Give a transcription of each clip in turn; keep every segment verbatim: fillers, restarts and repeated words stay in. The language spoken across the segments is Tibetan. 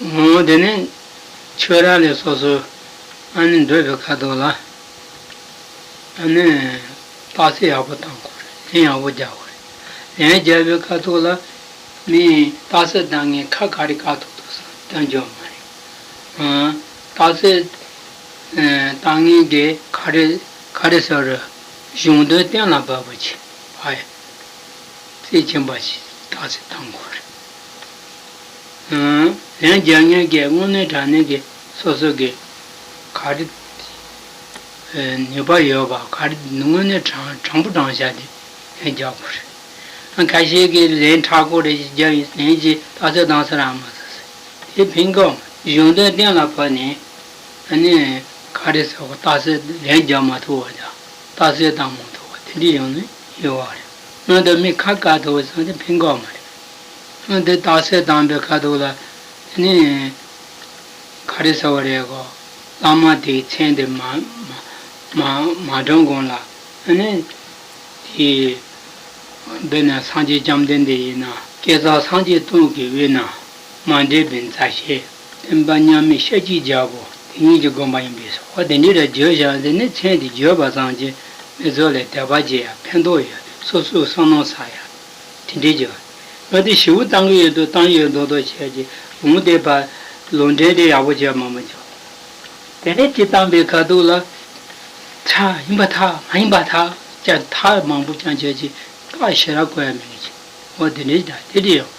འོ་དེ་ནས་ཁྱོད་རང་ལས་སོ་སོ་ཨ་ནི་འགྲོ་བའི་ཁ་ཐོག་ལ་ཨ་ནི་རྟགས་གསལ་ཡག་པོ་བཏང་དགོས་རེད། ལན་ཡག་པོ་རྒྱག་དགོས་རེད། ལན་རྒྱག་པའི་ཁ་ཐོག་ལ་མི་རྟགས་གསལ་བཏང་མཁན་ཁ་ག་རེ་བཀག་ཐུབ་ཐུབ་བསམ་སྟོན་རྒྱུ་མ་རེད། ཨ། རྟགས་གསལ་ཨ་བཏང་མཁན་གྱིས་ག་རེ་ག་རེ་ཟེར་རེད། གཞུང་དོན་གཏན་ལ་འབེབས་པ་བྱེད་པ་ཡ། རྩིས་ཆེན་པ་ཞིག་རྟགས་གསལ་བཏང་དགོས་རེད། ཨང་། ལན་རྒྱག་མཁན་གྱིས་དངོས་གནས་དྲང་གནས་ཀྱི་སོ་སོ་གི་ག་རེ་ཨ་ནུས་པ་ཡོད་པ་ག་རེ་དངོས་གནས་དྲང་དྲང་པོ་དྲང་བཞག་དེ་ལན་རྒྱག་དགོས་རེད། ཨང་། ཁ་ཤས་ཀྱིས་ལན་ཁྲག་པོ་རེ་ཞིག་རྒྱབ་ཡིན། ལན་གྱིས་རྟགས་གསལ་བཏང་ས་རང་མ་ཟེར་ཟེར། དེ་ཕན་གི་མ་རེད། གཞུང་དོན་གཏན་ལ་ཕབ་ནས་ཨ་ནི་ག་རེ་ཟེར་བ། རྟགས་གསལ་ལན་རྒྱག་མ་ཐུབ་པ་དང་རྟགས་གསལ་བཏང་མ་ཐུབ་པ་དེ་འདྲ་ཡོང་ནི་ཡོད་པ་རེད། ང་ཚོ་མི་ཁ་བཀག་ཐུབ་པ་སོང་དེ་ཕན་གི་མ་རེད། ཨ་འདི་རྟགས་གསལ་བཏང་པའི་ཁ་ཐོག་ལ་དེ་ནས་ག་རེ་ཟེར་བ་རེད་གོ། བླ་མ་དེའི་མཚན་དེ་མ་མ་མ་མ་དྲངས་གོང་ལ་ཨ་ནི་དེ་འདི་ནི་སངས་རྒྱས་བཅོམ་ལྡན་འདས་ཡིན་ན། བསྐལ་བཟང་སངས་རྒྱས་སྟོང་གི་དབུས་ན་མ་འདྲེས་པའི་མཛའ་བཤེས། བསྟན་པ་མཉམ་མེད་ཤཱཀྱའི་རྒྱལ་པོ་དེ་ཉིད་ཀྱི་དགོངས་པ་ཡིན་པས་སོ། འོ་དེ་འདྲའི་ར་བརྗོད་བཞག་དེ་ནི་མཚན་དེ་བརྗོད་པ་ཙམ་གྱིས་མི་ཚོ་ལ་དད་པ་སྐྱེ་ཡ་ཕན་ཐོགས་ཡོད། སོ་སོའི་བསམ་མནོ་ཚར་ཡ། དེ་འདྲའི་བརྗོད། ང་དེ་ཞེ་པོ་བཏང་གི་ཡོད་འདུག་བཏང་གི་ཡོད་མདོག་མདོག་བྱས་ཀྱི་ལུང་དེ་བར་ལུང་འདྲེན་དེ་ཡག་པོ་བྱས་མ་མ་བྱུང་། དེ་ནས་ཅི་བཏང་པའི་ཁ་ཐུག་ལ། ཐག་ཡིན་པ་ཐག་མ་ཡིན་པ་ཐག་ཀྱང་ཐག་མང་པོ་ཀྱང་བྱས་ཀྱི་ཐག་ཞེ་དྲག་གོ་ཡ་མེད་ཀྱི། འོ་དེ་འདྲའི་ད་དེ་འདྲ་ཡོང་།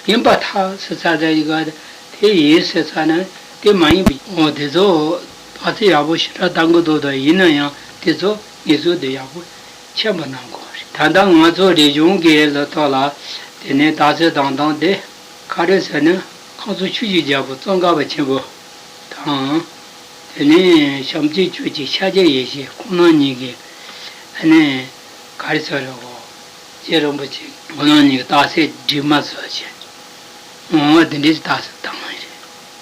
ཡིན་པ་ཐག་ཟེར་ཚར་ཚར་ཡི་ག་དེ་ཡིན་ཟེར་ཚར་ན་དེ་མ་ཡིན་པ། འོ་དེ་ཚོ་ཐག་ཚིག་ཡག་པོ་ཞེ་དྲག་བཏང་གི་འདུག་ད་ཡིན་ན་ཡང་དེ་ཚོ་ངེས་སྲོལ་དེ་ཡག་པོ་མཁྱེན་པ་གནང་དགོས་རེད། ད་ལྟ་ང་ཚོ་རིག་གཞུང་གི་ལོ་ཐོག་ལ་དེ་ནས་རྟགས་གསལ་བཏང་སྟངས་དེ་ག་རེ་ཟེར་ན་ཁོང་ཚོ་ཆོས་ཀྱི་རྒྱལ་པོ་ཙོང་ཁ་པ་ཆེན་པོ་དང་། དེ་ནས་བྱམས་ཆེན་ཆོས་ཀྱི་ཤཱཀྱ་ཡེ་ཤེས་ཁོང་རྣམ་གཉིས་ཀྱིས་ཨ་ནི་ག་རེ་ཟེར་རེད་གོ། རྗེ་རིན་པོ་ཆེ་ཁོང་རྣམ་གཉིས་ཀྱིས་རྟགས་གསལ་སྒྲིག་མ་བཟོ་བྱས། འོ་དེ་འདྲའི་རྟགས་གསལ་བཏང་བ་རེད།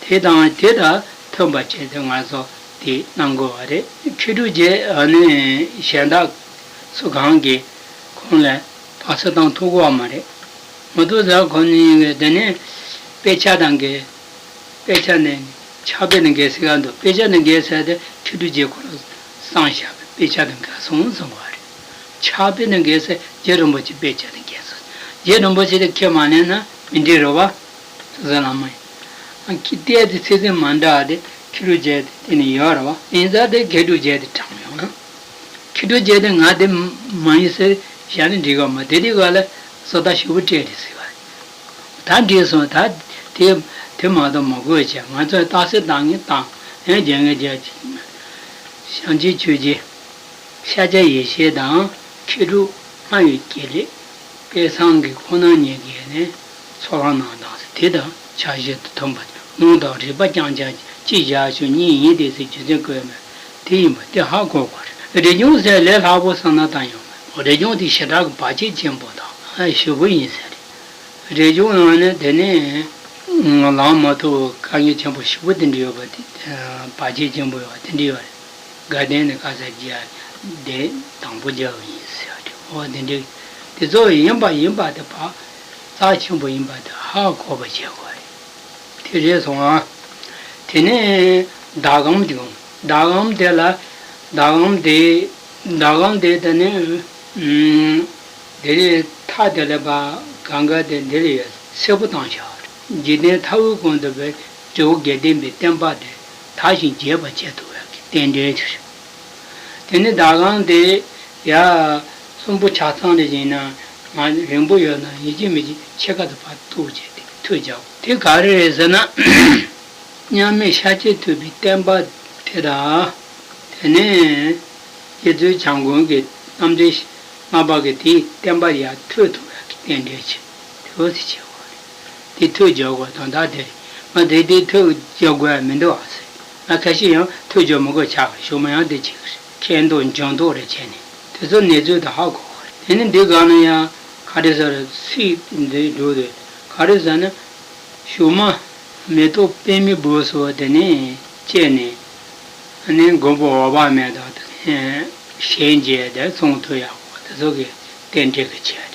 དེ་དང་དེ་དང་མཐུན་པ་བྱས་ཏེ་ང་ཚོ་དེ་གནང་དགོས་པ་རེད། མཁས་གྲུབ་རྗེ་ཨ་ནི་གཞན་དག་སུ་གང་གིས་ཁོང་ལ་རྟགས་གསལ་བཏང་ཐུབ་ཀྱི་ཡོད་མ་རེད། མ་གཏོགས་ཟེར་ཁོང་གཉིས་ཀྱིས་དེ་ནས་དཔེ་ཆ་དང་གི་དཔེ་ཆ་ནས་ཕྱག་དཔེ་ནས་འགལ་ཟེར་ག་འདུག་དཔེ་ཆ་ནས་འགལ་ཟེར་ཏེ་མཁས་གྲུབ་རྗེ་ཁོ་རང་བསམ་བཞག་པའི་དཔེ་ཆ་དང་འགལ་སོང་གསུང་བ་རེད། ཕྱག་དཔེ་ནས་འགལ་ཟེར་རྗེ་རིན་པོ་ཆེ་དཔེ་ཆ་ནས་འགལ་སོང་། རྗེ་རིན་པོ་ཆེ་དེ་ཁས་མ་ལེན་ན་མི་འགྲིག་རེད་བ། སོ་སོའི་བླ་མ་ཡིན། ཨ་ཁྱི་ལྟས་དེ་ཚིག་ཚིག་མ་འདྲ་དེ་མཁས་གྲུབ་རྗེ་དེ་དེ་ནས་ཡོད་རེད་བ། ཡིན་ཙང་དེ་མཁས་གྲུབ་རྗེ་དེ་དྲངས་ཡོང་ན། མཁས་གྲུབ་རྗེ་དེ་ང་དེ་མ་ཡིན་ཟེར་བཞག་ན་འགྲིག་གི་མ། དེ་དུས་ག་ལ་བཟོ་ལྟ་ཞིབ་པོ་སྤྲད་དེ་ཟེར་བ། ད་འགྲིག་སོང་། ད་དེ་དེ་མ་གཏོགས་མ་དགོས་བྱས། ང་ཚོས་རྟགས་གསལ་བཏང་ངེས་བཏང་། ཡང་རྒྱག་ངེས་རྒྱག་ཅིག་བྱམས་ཆེན་ཆོས་རྗེ་ཤཱཀྱ་ཡེ་ཤེས་དང་མཁས་གྲུབ་སྨྲ་བའི་དགེ་ལེགས་དཔལ་བཟང་གིས་ཁོང་རྣམ་གཉིས་ཀྱིས་ནས་ཚོགས་ལངས་གནང་སྟངས་དེ་དང་ཕྱག་བཞེས་དང་མཐུན་པ། ལུང་དང་རིགས་པ་རྐྱང་རྐྱང་གཅིག་བཞག་ཆོག་གཉིས་ཡིན་ཏེ་ཟེར་རྒྱུ་མཚན་བཀོད་མེད། དེ་ཡིན་པ་དེ་ཧ་གོ་དགོས་རེད། རིག་གཞུང་ཟེར་ལས་སླ་པོ་བསམ་ན་ད་ཡོང་མེད། རིག་གཞུང་དེ་ཞེ་དྲག་གི་བར་ཆད་ཆེན་པོ་དང་ཞེ་པོ་ཡིན་ཟེར་རེད། རིག་གཞུང་ནང་ནས་དེ་ནས་ལངས་མ་ཐུབ་དཀའ་ངལ་ཆེན་པོ་ཞེ་པོ་དེ་འདྲ་ཡོད་པ་དེ། བར་ཆད་ཆེན་པོ་ཡོད་པ་དེ་འདྲ་ཡོད་རེད། དགའ་ལྡན་ནི་ཁ་ས་རྒྱ་དེ་དང་པོ་རྒྱལ་བ་ཡིན་ཟེར་བ་དེ། འོ་དེ་འདྲ་དེ་ཚོ་ཡིན་པ་ཡིན་པ་དེ་བག་རྩ་ཆེན་པོ་ཡིན་པ་དེ་ཧ་གོ་བ་བྱེད་དགོས་རེད། དེ་རེད་སོང་ཨ། དེ་ནས་ཟླ་གམ་དེ་གམ་ཟླ་གམ་དེ་ལ་ཟླ་གམ་དེ་ཟླ་གམ་དེ་དེ་ནས་ཨུམ། དེ་ལས་མཐའ་དེ་ལས་པ་གང་ག་དེ་འདི་ལས་ཡོད་སེར་པོ་བཏང་བཞག་འཇིག་རྟེན་མཐའ་དབུས་གང་དུ་བའི་འབྲས་བུ་དགེ་ལྡན་པའི་བསྟན་པ་དེ་དར་ཞིང་རྒྱས་པར་བྱེད་ཐུབ་པའི་རྟེན་འབྲེལ་དེ་རེད། དེ་ནས་ཟླ་གམ་དེ་ཡ་གསུམ་པོ་ཆ་ཚང་ལས་བཞིན་ན་ང་རིང་པོ་ཡོད་ན་ཡིན་གཅིག་མིན་གཅིག་ཕྱེད་ཀ་དུ་ཕར་གཏུགས་བྱས་ཏེ་ཐོད་རྒྱག་དགོས། དེ་ག་རེ་རེད་ཟེར་ན། མཉམ་མེད་ཤཱཀྱས་ཐུབ་པའི་བསྟན་པ་དེ་དང་། དེ་ནས་རྗེ་བཙུན་བྱམས་མགོན་གྱི་རྣམ་འདྲེན་ལྔ་པ་གི་དེའི་བསྟན་པ་ཡར་ཐོད་ཐུབ་པའི་རྟེན་འབྲེལ་གྱི་དེ་འོ་ཟེར་བྱེད་དགོས་རེད། དེ་ཐོད་རྒྱག་དགོས་དོན་དག་དེ་རེད། ང་དེ་དེ་ཐོད་རྒྱག་དགོས་ཡ་མི་འདུག་ཨ་ཟེར། ང་ཁ་ཤས་ཡང་ཐོད་རྒྱག་མི་དགོས་ཆགས་རེད། ཞུ་མ་ཡང་དེ་བྱེད་གི་རེད། མཁས་མདོག་འཇོན་མདོག་རེ་བྱས་ནས་དེ་ཚོ་གནས་ཚུལ་དེ་ཧ་གོ་དགོས་རེད། དེ་ནི་འདི་སྒང་ལ་ཡང་ག་རེ་ཟེར་ཚིག་འདི་འགྲོ་དེ་ག་རེ་ཟེར་ན། ཞུ་མ་མེ་ཏོག་པདྨའི་སྦུབས་སུ་དེ་ནས་སྐྱེས་ནས། ཨ་ནི་མགོན་པོ་འོད་དཔག་མེད་དང་དེ་ནས་གཞན་མཇལ་ཏེ་ཚོང་ཐུག་ཡག་པོ་དེ་ཚོ་གི་རྟེན་འབྲེལ་གྱི་ཆེད་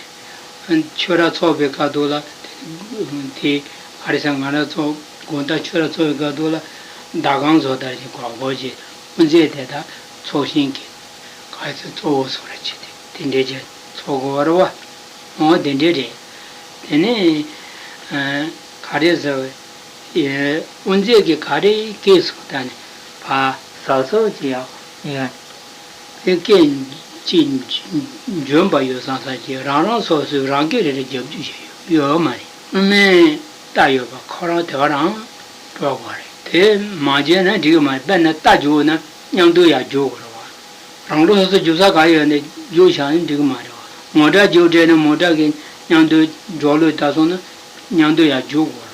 རེད། ཨ་ནི་ཆོས་ར་ཚོགས་པའི་ཁ་ཐུག་ལ་དེ་ག་རེ་ཟེར་ང་ར་ཚོ་ དགོང་དག་ཆོས་ར་འཚོགས་པའི་སྐབས་དུ་ལ་ཟླ་གང་བཟོ་ལྟར་གྱི་གོག་གོག་ཅིག་དབུ་མཛད་དེ་དག་ཚོགས་ཞིང་གི་ག་ཚོད་གཙོ་བོ་སོགས་ར་བྱེད་དེ་དེ་འདྲའི་ཅིག་ཚོགས་དགོས་པ་རེད་བ། འོ་དེ་འདྲའི་རེད། དེ་ནས་ག་རེ་ཟེར་བ། དབུ་མཛད་ཀྱི་ག་རེ་སྐད་སོགས་ད་ནི་ཕ་ཟབ་ཟབ་ཅིག་ཡང་ཡང་། དེ་སྐད་ཅིག་འཇོན་པ་ཡོད་བསམ་བསམ་གྱིས་རང་རང་སོ་སོའི་རང་སྐད་རེ་རེ་རྒྱབ་རྒྱུ་ཞིག་ཡོད་མ་རེད། སྔོན་མའི་རྟ་ཡོད་པ་ཁོ་རང་དེ་ག་རང་འགྲོ་དགོས་རེད། དེ་མ་བརྗེད་ན་འགྲིག་གི་མ་རེད། དཔེར་ན་རྟ་རྒྱུག་ན་མཉམ་དུ་ཡར་རྒྱུག་དགོས་རེད་བ། རང་འགྲོ་སོ་སོ་རྒྱུག་ས་ག་ཡོད་ནས་རྒྱུག་བཞག་ན་འགྲིག་གི་མ་རེད་བ། མོ་ཊ་རྒྱུག་འདྲེན་ན་མོ་ཊ་གི་མཉམ་དུ་འཇོག་ལོས་ལྟ་སོང་ན་མཉམ་དུ་ཡར་རྒྱུག་དགོས་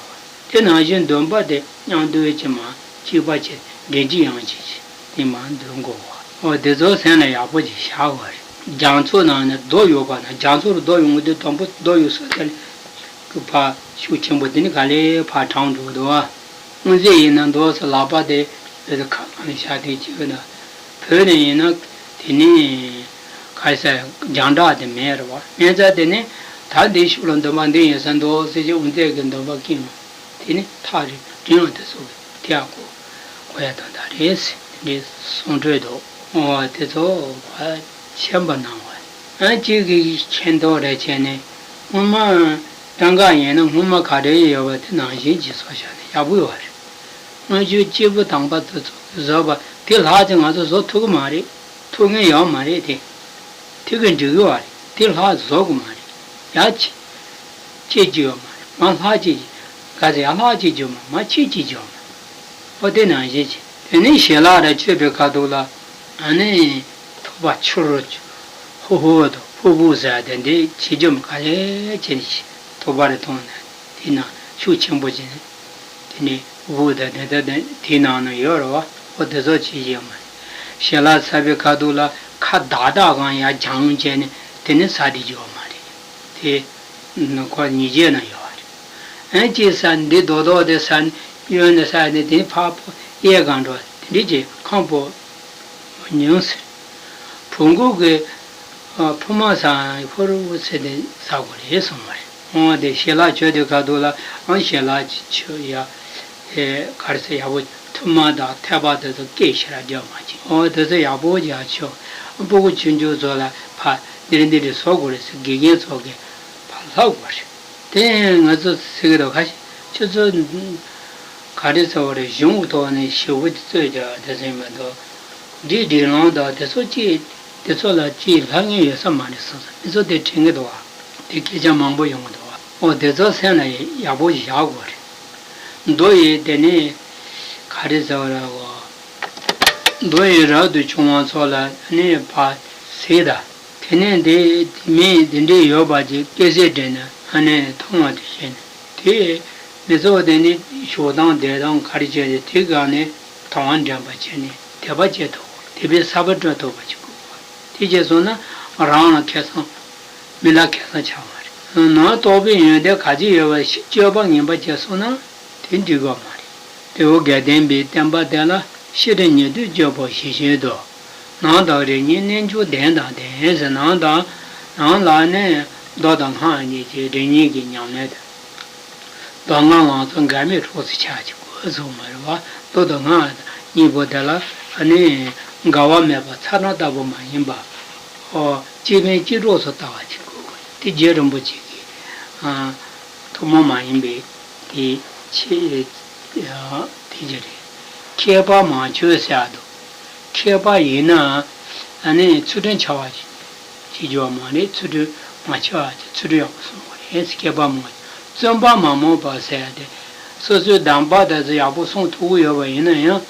རེད་བ། དེ་ནང་བཞིན་འདོན་པ་དེ་མཉམ་དུ་ཅི་མ་གཅིག་པ་བྱས་འདྲེན་གྱི་ཡང་ཅི་ཅི་དེ་མ་འདོན་དགོས་བ། འོ་དེ་ཚོ་སེམས་ལ་ཡག་པོ་ཅིག་བཞག་དགོས་རེད། རྒྱ་མཚོ་ནང་ནས་རྡོ་ཡོད་པ་ན་རྒྱ་མཚོ་རུ་རྡོ་ཡོང་གི་དེ་དང་པོ་རྡོ་ཡོད་ས་དེ་ལ་ཕར་ཤུགས་ཆེན་པོ་དེ་ནི་ག་ལེ་ཕར་དྲངས་འགྲོ་གི་འདུག་བ། དངོས་རྫས་ཡིན་ན་མདོག་སུ་ལག་པ་དེ་བོད་དུ་ཁ་གང་ནས་བཞག་དེ་བྱེད་ཀྱི་འདུག་བོད་ནས་ཡིན་ན་དེ་ནི་ག་རེ་ཟེར་རྒྱང་གྲགས་དེ་མེད་རེད་བ། མེད་ཙང་དེ་ནི་ད་འདི་ཤུགས་ལ་འདོན་པ་འདི་ཡིན་ས་འདུག་ཟེར་གྱི་དབུ་མཛད་ཀྱི་འདོན་པ་སྐྱིད་འོང་དེ་ནི་ཐག་རིང་རིང་བ་དེ་ཚོ་གི་དེ་ཡང་གོ་གོ་ཡ་དོན་དག་རེད་ཟེར་དེ་འདྲའི་གསུང་འཕྲོས་འདུག་འོ་དེ་ཚོ་གོ་ཡ་ཤན་པ་གནང་བ། ཨ་གཅིག་གིས་མཁྱེན་རྟོགས་རེ་བྱས་ནས་སྔོན་མ་གཏན་འགག་ཡིན་ན་སྔོན་མ་ག་རེ་ཡོད་པ་དེ་ནང་བཞིན་གྱིས་བཟོ་བཞག་ན་ཡག་པོ་ཡོད་རེད། སྔོན་བྱོན་སྐྱེས་བུ་དམ་པ་དེ་ཚོ་གིས་བཟོས་པ་དེ་ལྷག་ཅིག་ང་ཚོ་བཟོ་ཐུབ་ཀྱི་མ་རེད། ཐུབ་མཁན་ཡོད་མ་རེད་དེ། དེ་གིས་འགྲིག་གི་བ་རེད། དེ་ལྷག་བཟོ་དགོས་མ་རེད། ཡ་ཆེ་ཆེ་ཅིག་ཡོད་མ་རེད། མ་ལྷག་ཅིག་ག་ཚོད་ཡ་ལྷག་ཅིག་ཡོད་མ་མ་ཆེ་ཅིག་ཡོད་མ་རེད། ཨོ་དེ་ནང་བཞིན་བྱས། དེ་ནས་ཞལ་ལག་ར་མཆོད་པའི་ཁ་ཐུག་ལ་ཨ་ནི་ཐུག་པ་ཆུ་རུ་ཧུ་ཧུ་དང་ཕུ་ཕུ་ཟེར་དེ་འདྲའི་བྱེད་རྒྱུ་ག་ལེ་བྱས་ནས་ཐུག་པ་རེ་གཏོང་ནས་དེ་ནང་ཤུགས་ཆེན་པོ་བྱས་ནས་དེ་ནས་ཕུ་ཕུ་དང་དེ་ལྟར་དེ་དེའི་ནང་ན་ཡོད་རེད་བ། ཨོ་དེ་ཚོ་བྱེད་ཀྱི་ཡོད་མ་རེད། ཞལ་ལག་ཟ་བའི་ཁ་ཐུག་ལ་ཁ་བདག་བདག་གང་ཡར་བརྐྱངས་བྱས་ནས་དེ་ནས་ཟ་བསྡད་ཀྱི་ཡོད་མ་རེད། དེ་ནི་ཁོ་ཉིས་བརྒྱའི་ནང་ཡོད་རེད། ཨེ་ཅེ་ས་འདི་རྡོག་རྡོག་དེ་ས་གཡོན་ནས་ས་ནས་དེ་ཕར་ཕོ་གཡས་གང་འགྲོ་དེ་འདྲས་ཀྱི་ཁང་པོ་ཉུང་ཟེར། བུ་མགོ་གི་ཕུ་མ་ས་ཧོར་བུ་ཚེ་དེ་ས་གོ་རེད་གསུངས་པ་རེད། འོ་དེ་ཞལ་ལག་མཆོད་དེ་ག་དུ་ལ་ཨང་ཞལ་ལག་ཅིག་མཆོད་ཡ། ཨེ་ག་རེ་ཟེར་ཡག་པོ་ཐུར་མ་དང་ཐལ་པ་དེ་ཚོ་སྐད་ཆ་ར་རྒྱག་མ་བྱེད། འོ་དེ་ཚོ་ཡག་པོ་རྒྱག་ཆོག་སྤུ་གུ་ཆུང་ཆུང་ཚོ་ལ་ཕ་འདིར་འདིར་བཟོ་དགོས་རེད་ཟེར་དགེ་རྒན་ཚོ་གིས་ཕ་ལྷག་དགོས་རེད། དེ་ང་ཚོ་ཟེར་གི་འདུག་ཁ་ཤས་ཁྱོད་ཚོ་ག་རེ་ཟེར་བ་རེད། གཞུང་གི་ཐོག་ནས་ཞེ་པོ་ཅིག་རྩོད་རྒྱག་དེ་ཚོ་ཡིན་མ་གཏོགས་འདིའི་སྒྲིག་ལམ་དང་དེ་ཚོ་ཅིག་དེ་ཚོ་ལ་ཅིག་ལྷག་མཁན་ཡོད་ས་མ་རེད་བསམ་བསམ་མི་ཚོ་དེ་དྲན་གི་འདུག་བ། དེ་སྐད་ཆ་མང་པོ་ཡོང་གི་འདུག་བ། ཨོ་དེ་ཚོ་སེམས་ལ་ཡག་པོ་ཞིག་བཞག་དགོས་རེད། མདོ་ཡི་དེ་ནས་ག་རེ་ཟེར་བ་རེད་གོ། མདོ་ཡི་རབ་ཏུ་བྱུང་བ་ཚོ་ལ་ནི་ཕར་གཟིགས་དང་། དེ་ནས་འདི་མི་འདི་འདྲས་ཡོད་པ་ཅིག་སྐད་ཆ་དྲིས་ན་ཨ་ནི་མཐོང་བ་དེ་བྱས་ནས་དེ་མི་ཚོགས་དེ་ནི་ཞོགས་དང་བསྡད་དང་ག་རེ་བྱས་ཏེ་དེ་སྒང་ནས་དང་བ་འདྲེན་པ་བྱས་ནས་དད་པ་བྱེད་ཐུབ་དགོས། དད་པའི་ས་བོན་སྤྲོད་ཐུབ་པ་ཅིག་དགོས། དེ་བྱས་སོང་ན་རང་ལ་ཁེ་བཟང་མི་ལ་ཁེ་བཟང་ཆགས་མ་རེད། ནང་རྟོགས་པའི་ཡོན་ཏན་ག་ཅི་ཡོད་པ་ཞིག་སྤྱོད་པ་ངན་པ་བྱས་སོང་ན་དེ་འགྲིག་གི་མ་རེད། དེའུ་དགེ་ལྡན་པའི་བསྟན་པ་དེ་ལ་ཤི་རི་ཉིད་དུ་སྤྱོད་པོ་ཞེས་བྱའི་མདོ། ནང་དང་རིགས་གཉིས་རྣལ་འབྱོར་ལྡན་དང་ལྡན་ཟེར། ནང་དང་ནང་ལ་ནི་མདོ་དང་སྔགས་གཉིས་ཀྱི་རིགས་གཉིས་ཀྱི་ཉམས་ལེན་དང་། མདོ་སྔགས་ལམ་སང་འགལ་མེད་གྲོགས་སུ་ཆགས་ཀྱི་དགོས་གསུངས་མ་རེད་བ། མདོ་དང་སྔགས་གཉིས་པོ་དེ་ལ་ནི་འགལ་བ་མེད་པ་ཚ་གྲང་ལྟ་བུ་མ་ཡིན་པ། ཨོ་གཅིག་ཕན་གཅིག་གྲོགས་སུ་ལྟ་བ་ཅིག་དགོས་དགོས། དེ་རྗེ་རིན་པོ་ཆེ་གི་ཨ་ཐུན་མོང་མ་ཡིན་པའི་དེ་ཆེ་དེ་ཅི་རེད། མཁས་པ་མང་སྤྱོད་ཟེར་ཡག་འདུག་མཁས་པ་ཡིན་ན་ཨ་ནི་ཚུལ་ཁྲིམས་འཆལ་བ་ཞིག་བྱེད་རྒྱུ་བ་མ་རེད། ཚུལ་ཁྲིམས་མ་འཆལ་བ་ཅིག་ཚུལ་ཁྲིམས་ཡག་པོ་སྲུང་དགོས་རེད། མཁས་པ་མང་བཙུན་པ་མ་རྨོངས་པ་ཟེར་ཡག་དེ་སོ་སོའི་གདམས་པ་དེ་ཚོ་ཡག་པོ་སྲུང་ཐུབ་ཀྱི་ཡོད་པ་ཡིན་ན་ཡང་།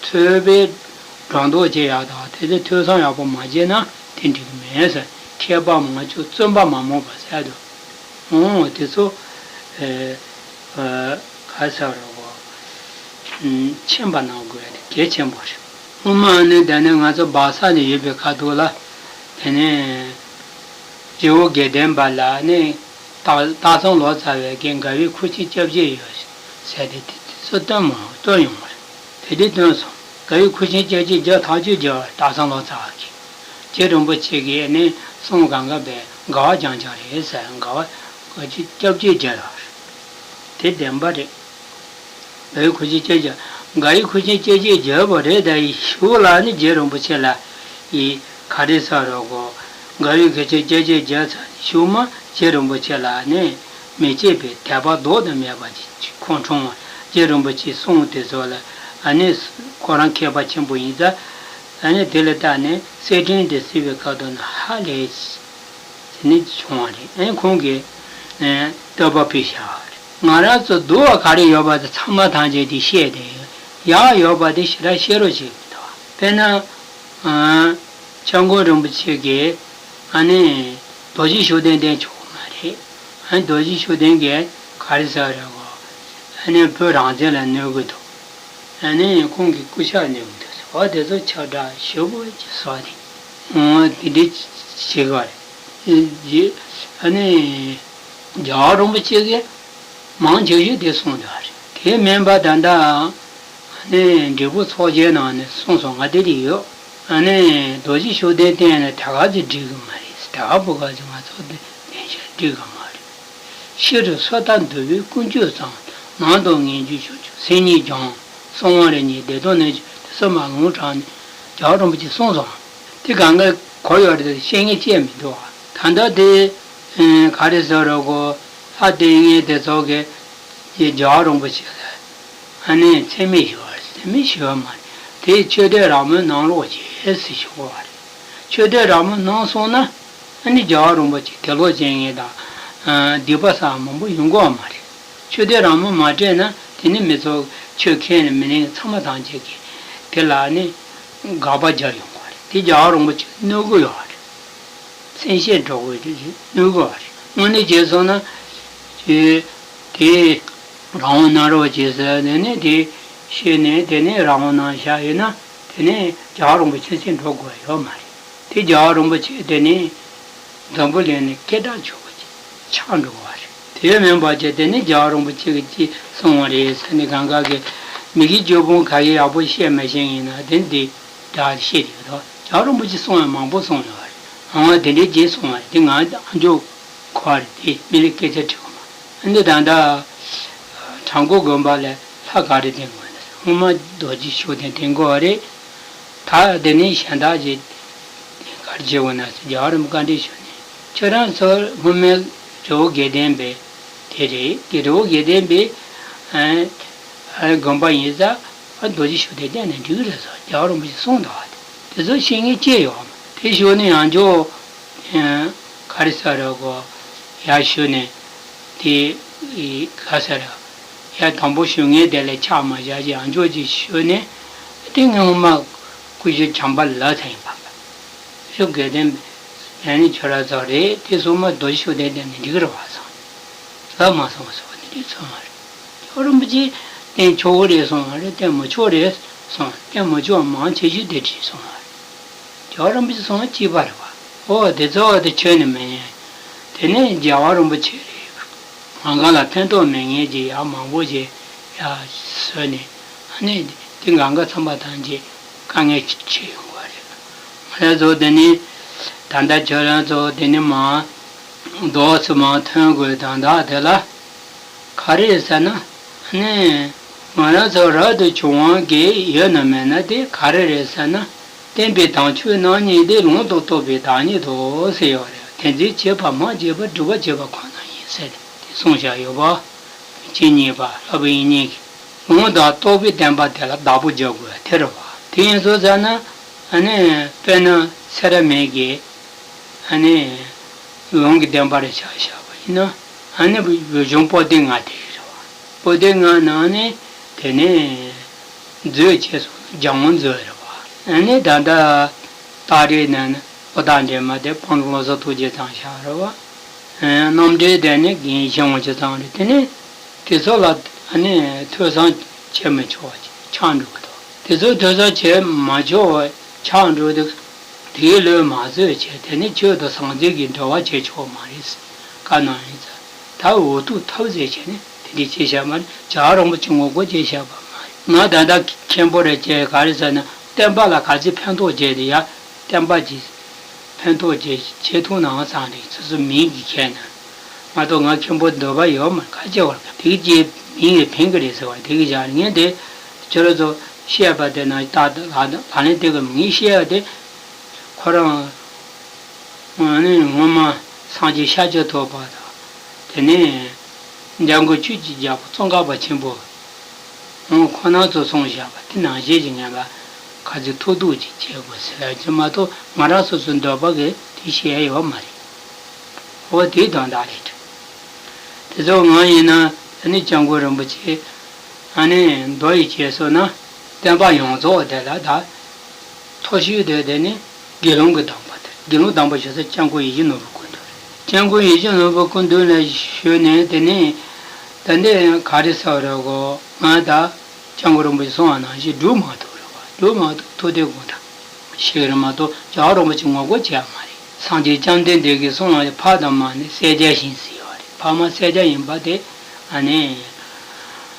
ཚོས་པའི་སྒྲོ་འདོགས་བཅད་ཡག་དང་དེ་ཚོ་ཐོས་བསམ་ཡག་པོ་མ་བྱས་ན་དེ་འགྲིག་གི་མེད་ཟེར། མཁས་པ་མང་སྤྱོད་བཙུན་པ་མ་རྨོངས་པ་ཟེར་དུས། འོང་དེ་ཚོ་ཨེ་ཨེ་ག་ཟེར་རོ། མཁྱེན་པ་གནང་དགོས་ཡ་དེ་གལ་ཆེན་པོ་རེད། སྔོན་མ་ནི་དེ་ནས་ང་ཚོ་སྦག་ས་ནས་ཡོད་པའི་ཁ་ཐུག་ལ་དེ་ནས་རི་བོ་དགེ་ལྡན་པ་ལ་ནི་སྟག་སྟག་ཚང་ལོ་ཙཱ་བའི་གི་དགའ་བའི་ཁུར་ཆེན་སྐྱབས་རྗེ་ཡོད་ཟེར་ཏེ་དེ་དེ་ཚོ་སྟོན་མ་སྟོན་ཡོང་བ་རེད། དེ་དེ་སྟོན་སོང་། དགའ་བའི་ཁུར་ཆེན་སྐྱབས་རྗེ་རྒྱ་ཐག་ཆོད་རྒྱལ་བ་སྟག་ཚང་ལོ་ཙཱ་བ་གི་རྗེ་རིན་པོ་ཆེ་གི་ནི་གསུང་གང་ག་བའི་དགའ་བ་རྐྱང་རྐྱང་རེད་ཟེར། དགའ་བ་དགའ་ཆེན་སྐྱབས་རྗེ་རྒྱལ་བ་རེད། དེ་བདེན་པ་རེད། དགའ་བའི་ཁུར་ཆེན་སྐྱེ་བརྒྱབ། དགའ་བའི་ཁུར་ཆེན་སྐྱེ་བརྒྱབ་བརྒྱབ་པ་རེད། ད་ཡི་གཞུག་ལ་ནི་རྗེ་རིན་པོ་ཆེ་ལ་ཡི་ག་རེ་ཟེར་རོ་གོ། དགའ་བའི་ཁུར་ཆེན་སྐྱེ་བརྒྱབ་བརྒྱབ་ཚར་ནས་གཞུག་མ་རྗེ་རིན་པོ་ཆེ་ལ་ནི་མི་བརྗེད་པའི་དད་པ་ལྡོག་ཏུ་མེད་པ་ཅིག་ཁོང་འཁྲུངས་པ། རྗེ་རིན་པོ་ཆེའི་གསུང་དེ་ཚོ་ལ་ཨ་ནི་ཁོ་རང་མཁས་པ་ཆེན་པོ་ཡིན་ཙང་། ཨ་ནི་དེ་ལ་བལྟས་ནས་གསེར་ཕྲེང་དེ་གཟིགས་པའི་སྐབས་དུ་ན་ཧ་ལས། དེ་ནི་བྱུང་བ་རེད། ཨེ་ཁོང་གིས་ཨེ་བསྟོད་པ་ཕུལ་བཞག་པ་རེད། ང་རང་ཚོ་འདུལ་བ་ག་རེ་ཡོད་པ་དེ་ཚང་མ་ཐམས་ཅད་དེ་བཤད་དེ་ཡོད། ཡག་ཡོད་པ་དེ་ཞེ་དྲག་བཤད་རོགས་བྱེད་དགོས་འདུག་དཔེར་ན། ཨ། ཆབ་མགོན་རིན་པོ་ཆེ་གིས་ཨ་ནི་རྡོ་རྗེ་ཤུགས་ལྡན་བསྟེན་ཆོག་གི་མ་རེད། ཨ་ནི་རྡོ་རྗེ་ཤུགས་ལྡན་གྱིས་ག་རེ་ཟེར་རེད་གོ། ཨ་ནི་བོད་རང་བཙན་ལ་གནོད་ཀྱི་འདུག་ཨ་ནི་ཁོང་གིས་སྐུ་ཕྱག་གནོན་གྱི་འདུག་ཟེར་བ་དེ་ཚོ་ཁྱབ་བསྒྲགས་ཞེ་པོ་ཅིག་བཟོས་ཏེ། འོ་དེ་འདྲ་བྱེད་ཀྱི་རེད། ཨ་ནི་རྒྱལ་བ་རིན་པོ་ཆེ་གིས་མང་ཆེ་ཤོས་དེ་གསུངས་འདུག་རེད། དེ་མིན་པ་ད་ལྟ་ཨ་ནི་འབྲས་སྤུངས་ཚོགས་ཆེན་ནང་ནས་གསུངས་སོང་། ང་དེ་ལ་ཡོད། ཨ་ནི་རྡོ་རྗེ་ཤུགས་ལྡན་བསྟེན་ནས་ད་ག་ཚོད་འགྲིག་གི་མ་རེད། ད་ག་བུ་ག་ཚོད་ང་ཚོ་འདི་བསྟེན་བྱས་འགྲིག་གི་མ་རེད། ཕྱི་རུ་སོ་ཐར་འདུལ་བའི་ཀུན་སྤྱོད་གཙང་། ནང་དུ་ངེས་འབྱུང་ཕྱོགས་བཅུའི་མཚན་ཉིད་སྦྱོང་། གསང་བ་རིམ་གཉིས་བདེ་སྟོང་གནས་ཀྱི་དེ་ཚོ་མ་ལུང་དྲངས་ནས་རྒྱལ་བ་རིན་པོ་ཆེས་གསུངས་སོང་། དེ་གང་ག་གོ་ཡོད་རེད། བཤད་མཁན་བཅས་མི་འདུག་ད་ལྟ་དེ་ག་རེ་ཟེར་རོ་གོ། ལྷ་བསྟེན་མཁན་དེ་ཚོ་གིས་རྒྱལ་བ་རིན་པོ་ཆེ་ལ་ཨ་ནི་མཚན་སྨད་ཞུ་བ་རེད། མཚན་སྨད་ཞུ་བ་མ་རེད། དེ་ཆོས་དད་རང་མོས་གནང་རོགས་བྱེད་ཟེར་ཞུ་དགོས་པ་རེད། ཆོས་དད་རང་མོས་གནང་སོང་ན་ཨ་ནི་རྒྱལ་བ་རིན་པོ་ཆེ་དད་ལོག་བྱེད་མཁན་དང་སྡིག་པ་བསགས་མང་པོ་ཡོང་གི་ཡོད་མ་རེད། ཆོས་དད་རང་མོས་མ་སྤྲད་ན་དེ་ནི་མི་ཚོ་ཆོས་མཁན་ནས་མི་ལེན་མཁན་ཚང་མ་ཐམས་ཅད་ཀྱིས་དེ་ལ་ནི་དགག་པ་རྒྱག་ཡོང་གི་རེད། དེ་རྒྱལ་བ་རིན་པོ་ཆེ་གནོད་ཀྱི་ཡོད་རེད། མཚན་ཤས་འགྲོ་དགོས་ཀྱི་རེད། གནོད་ཀྱི་ཡོད་རེད། དངོས་གནས་བྱས་སོང་ན་དེ་དེ་རང་དབང་གནང་རོགས་བྱེད་ཟེར་ནས་ནི་དེ་བཤད་ནས་དེ་ནས་རང་དབང་གནང་བཞག་ཡོད་ན་དེ་ནས་རྒྱལ་བ་རིན་པོ་ཆེ་མཚན་འགྲོ་དགོས་ཡོད་མ་རེད། དེ་རྒྱལ་བ་རིན་པོ་ཆེ་དེ་ནས་འཛམ་བུ་གླིང་ནས་སྐད་གྲགས་ཆོད་པོ་ཅིག་ཆགས་འགྲོ་བ་རེད། དེ་མིན་པ་བྱས་དེ་ནི་རྒྱལ་བ་རིན་པོ་ཆེ་གིས་ཅི་གསུངས་པ་རེད་ཟེར་ནས་གང་ག་གི་མི་དགེ་བཅུ་སྤོང་ག་གི་ཡག་པོ་བཤད་མ་ཤེས་ཡིན་ན་དེ་འདི་འདྲ་བཤད་ཡོད་དོ། རྒྱལ་བ་རིན་པོ་ཆེ་གསུངས་ཡ་མང་པོ་གསུངས་ཡོད་རེད། འོ་དེ་འདྲའི་རྗེས་གསུངས་པ་རེད། དེ་ང་ཨ་མཆོག་གོ་བ་རེད། དེ་མི་ལ་སྐད་ཆ་དྲི་གི་མ་རེད། འདི་ད་ལྟ་བྲག་འགོ་དགོན་པ་ལ་ལྷ་ག་རེ་བསྟེན་དགོས་ན་སྔོན་མ་རྡོ་རྗེ་ཤུགས་ལྡན་བསྟེན་དགོས་པ་རེད། ད་དེ་ནས་གཞན་དག་ཅིག་ག་རེ་བྱེད་དགོས་ན་ཟེར་རྒྱལ་བ་རིན་པོ་བཀའ་འདྲི་ཞུས་ནས་ཁྱོད་རང་ཚོ་སྔོན་མའི་རི་བོ་དགེ་ལྡན་པའི་དེ་རེད། དེ་རི་བོ་དགེ་ལྡན་པའི་ཨ་ཨ་དགོན་པ་ཡིན་ཙང་ཨ་རྡོ་རྗེ་ཤུགས་ལྡན་བསྟེན་ནས་འགྲིག་གི་རེད་ཟེར་རྒྱལ་བ་རིན་པོ་ཆེས་གསུངས་འདུག་བ། དེ་ཚོ་བཤད་མཁན་ཅི་ཡོད། དེ་ཞུས་ནས་ཡང་ཅོ་ག་རེ་ཟེར་རེད་གོ། ཡར་ཞུས་ནས་དེ་ག་ཟེར་རེད། ཡར་དང་པོ་ཞུ་མཁན་དེ་ལ་ཆགས་མ་བཞག་ཅིག་ཡང་ཅོ་ཅིག་ཞུས་ནས་དེ་ངས་སྔོན་མ་ཀུ་ཤུ་བྱམས་པ་ལབ་ཚར་ཡིན་པ། ཤུགས་དགེ་ལྡན་པའི་ཡང་ནི་ཁྱོད་རང་ཚོ་རེད། དེ་སོ་མ་རྡོ་རྗེ་ཤུགས་ལྡན་བསྟེན་ནས་འགྲིག་གི་རེད་བ་གསུངས། ལབ་མ་སོང་བ་སོགས་འདི་འདྲའི་ཚོད་མ་རེད། རྒྱལ་བ་རིན་པོ་ཆེས་བསྟེན་ཆོག་གི་རེད་གསུངས་པ་རེད། བསྟེན་མི་ཆོག་རེད་གསུངས། བསྟེན་མི་ཆོག་མང་ཆེ་ཤོས་དེ་བྲིས་སོང་བ་རེད། རྒྱལ་བ་རིན་པོ་ཆེ་གསུངས་པ་གཅིག་པ་རེད་བ། ཨོ་དེ་ཚོ་དེ་ཁྱོན་ནས་མི་ཉན། དེ་ནས་རྒྱལ་བ་རིན་པོ་ཆེ་རེད། ང་ག་ལ་ཕན་ཐོགས་མེད་མཁན་གྱི་ཡག་མང་པོ་ཞིག་ཡར་བཟོས་ནས་ཨ་ནི་དེ་གང་ག་ཚང་མ་ཐམས་ཅད་དཀའ་ངལ་ཆེ་ཡོང་གི་རེད། ང་རང་ཚོ་དེ་ནི་ད་ལྟ་ཁྱོད་རང་ཚོ་དེ་ནི་མ་རྡོག་ཙམ་མ་ཐོན་དགོས་དང་བདག་དེ་ལ་ག་རེ་རེད་ཟེར་ན་ཨ་ནི་ང་རང་ཚོ་རབ་ཏུ་བྱུང་བ་གི་ཡོད་ན་མེད་ན་དེ་ག་རེ་རེད་ཟེར་ན། བསྟན་པའི་དམ་ཆོས་རྣམ་གཉིས་ཏེ། ལུང་དང་རྟོགས་པའི་བདག་ཉིད་དོ་ཟེར་ཡོད་རེད། དེ་འཛིན་བྱེད་པ་སྨྲ་བྱེད་པ་སྒྲུབ་པར་བྱེད་པ་ཁོ་ན་ཡིན་ཟེར་ཏེ་གསུངས་བཞག་ཡོད་པ། ཅི་ཉེས་པ་ལྷ་བུ་ཡིན་ཉེས་ཀྱི་ལུང་དང་རྟོགས་པའི་བདེན་པ་དེ་ལ་བདག་པོ་རྒྱག་དགོས་དེ་རེད་བ། དེ་ཡིན་སོང་ཙང་ན་ཨ་ནི་དཔེར་ན་སེ་ར་མིག་གི་ཨ་ནི་ལུང་གི་བདེན་པ་རེ་ཆ་བཞག་པ་ཡིན་ན་ཨ་ནི་བོད་གཞུང་པོ་ཏི་ལྔ་དེ་རེད་བ། པོ་ཏི་ལྔ་ནང་ནས་དེ་ནས། མཛོད་ཅེས་སོགས་ལྗང་བུ་མཛོད་རེད་བ། ཨ་ནི་ད་ལྟ་སྟག་རིས་ནས་ནི་པོ་ཏ་འདྲེ་མ་དེ་དཔང་བློ་བཟང་རྡོ་རྗེ་ཚང་ཞབས་རེད་བ། རྣམ་འགྲེལ་དེ་ནི་རྒན་ཤེས་དབང་ཕྱུག་ཚང་རེད། དེ་ནི་དེ་ཚོ་ལ་ཨ་ནི་ཐོས་བསམ་བྱེད་མི་ཆོག་པ་ཆགས་འགྲོ་གི་འདུག་དེ་ཚོ་ཐོས་བསམ་བྱེད་མ་ཆོག་པ་ཆགས་འགྲོ་དུས་དེའི་ལུགས་མ་བཟོད་བྱས་དེ་ནི་ཆོས་དང་ཟང་ཟིང་གི་འབྲེལ་བ་བྱེད་ཆོག་མ་རེད་བཀའ་གནང་ཡིན་ཙང་ད་འུ་ཐུག་ཐབས་ཟད་བྱས་ནས། དེ་འདྲའི་ཅེས་བཤད་པ་ནི་བྱ་བ་རིན་པོ་ཆེ་ངོ་རྒོལ་ཅེས་བཤད་པ་མ་རེད། ང་ད་ལྟ་མཁན་པོ་རེད་ཅེས་ག་རེ་ཟེར་ན་བསྟན་པ་ལ་ག་ཚོད་ཕན་ཐོགས་བྱས་ཏེ་ཡ་བསྟན་པ་ཅིག་ཕན་ཐོགས་བྱས་བྱེད་ཐུབ་ནའང་བཟང་རེད། སོ་སོ་མིང་གི་ཁྱེར་ན་མ་གཏོགས་ང་མཁན་པོ་འདོད་པ་ཡོད་མ་རེད། ག་ཅེས་བར་དེ་ཅེས་ ཡིན་ངེས་ཕན་གི་རེད་ཟེར་བ་དེ་གི་བཞག་ངས་དེ་ཁྱོད་རང་ཚོ་བཤད་པ་དེ་ན་ད་ལ་ལ་ལན་དེ་གི་ངས་བཤད་པ་དེ་ཁོ་རང་ཨ་ནི་སྔོན་མ་སངས་རྒྱས་ཤཱཀྱ་ཐུབ་པ་དང་དེ་ནས་འཇམ་མགོན་ཆོས་ཀྱི་རྒྱལ་པོ་ཙོང་ཁ་པ་ཆེན་པོ་ཁོང་རྣམ་ཚོ་གསུངས་བཞག་པ་དེ་ནང་བཞིན་གྱི་ངན་པ་ག་ཚོད་ཐུག་ཐུག་ཅིག་བྱེད་དགོས་ཟེར་ཡ་ཅིག་མ་གཏོགས་ང་རང་སོ་སོའི་འདོད་པ་གི་དེ་བཤད་ཡ་ཡོད་མ་རེད། འོ་དེའི་དོན་དག་རེད། དེ་ཚོ་ང་ཡིན་ན་ཨ་ནི་སྐྱབས་མགོན་རིན་པོ་ཆེ་ཨ་ནི་མདོ་ཡི་རྗེས་སུ་ན་བསྟན་པ་ཡོངས་རྫོགས་དེ་ལ་ད་མཐོ་ཤོས་དེ་དེ་ནི་དགེ་སློང་གི་གདམས་པ་དེ་དགེ་སློང་གདམས་པ་ཞེས་ས་སྐྱབས་མགོན་ཡིད་བཞིན་ནོར་བུ་སྐུ་མདུན་རེད། སྐྱབས་མགོན་ཡིད་བཞིན་ནོར་བུ་སྐུ་མདུན་ལ་ཞུས་ནས་དེ་ནི་ད་འདི་ག་རེ་ཟེར་བ་རེད་གོ་ང་ད་སྐྱབས་མགོན་རིན་པོ་ཆེ་གསུང་བ་ནང་བཞིན་སྒྲུབ་མ་ཐུབ་རེད་བ་སྒྲུབ་མ་ཐུབ་ཐུགས་དེ་དགོངས་དག་ཞིག་རེད་མ་གཏོགས་རྒྱལ་བ་རིན་པོ་ཆེ་ངོ་རྒོལ་བྱས་པ་མ་རེད། སངས་རྒྱས་བཅོམ་ལྡན་འདས་ཀྱིས་གསུངས་པ་དེ་ཕ་དང་མ་ནི་བསད་བྱ་བཞིན་ཟེར་བ་རེད། ཕ་མ་བསད་བྱ་ཡིན་པ་དེ་ཨ་ནི་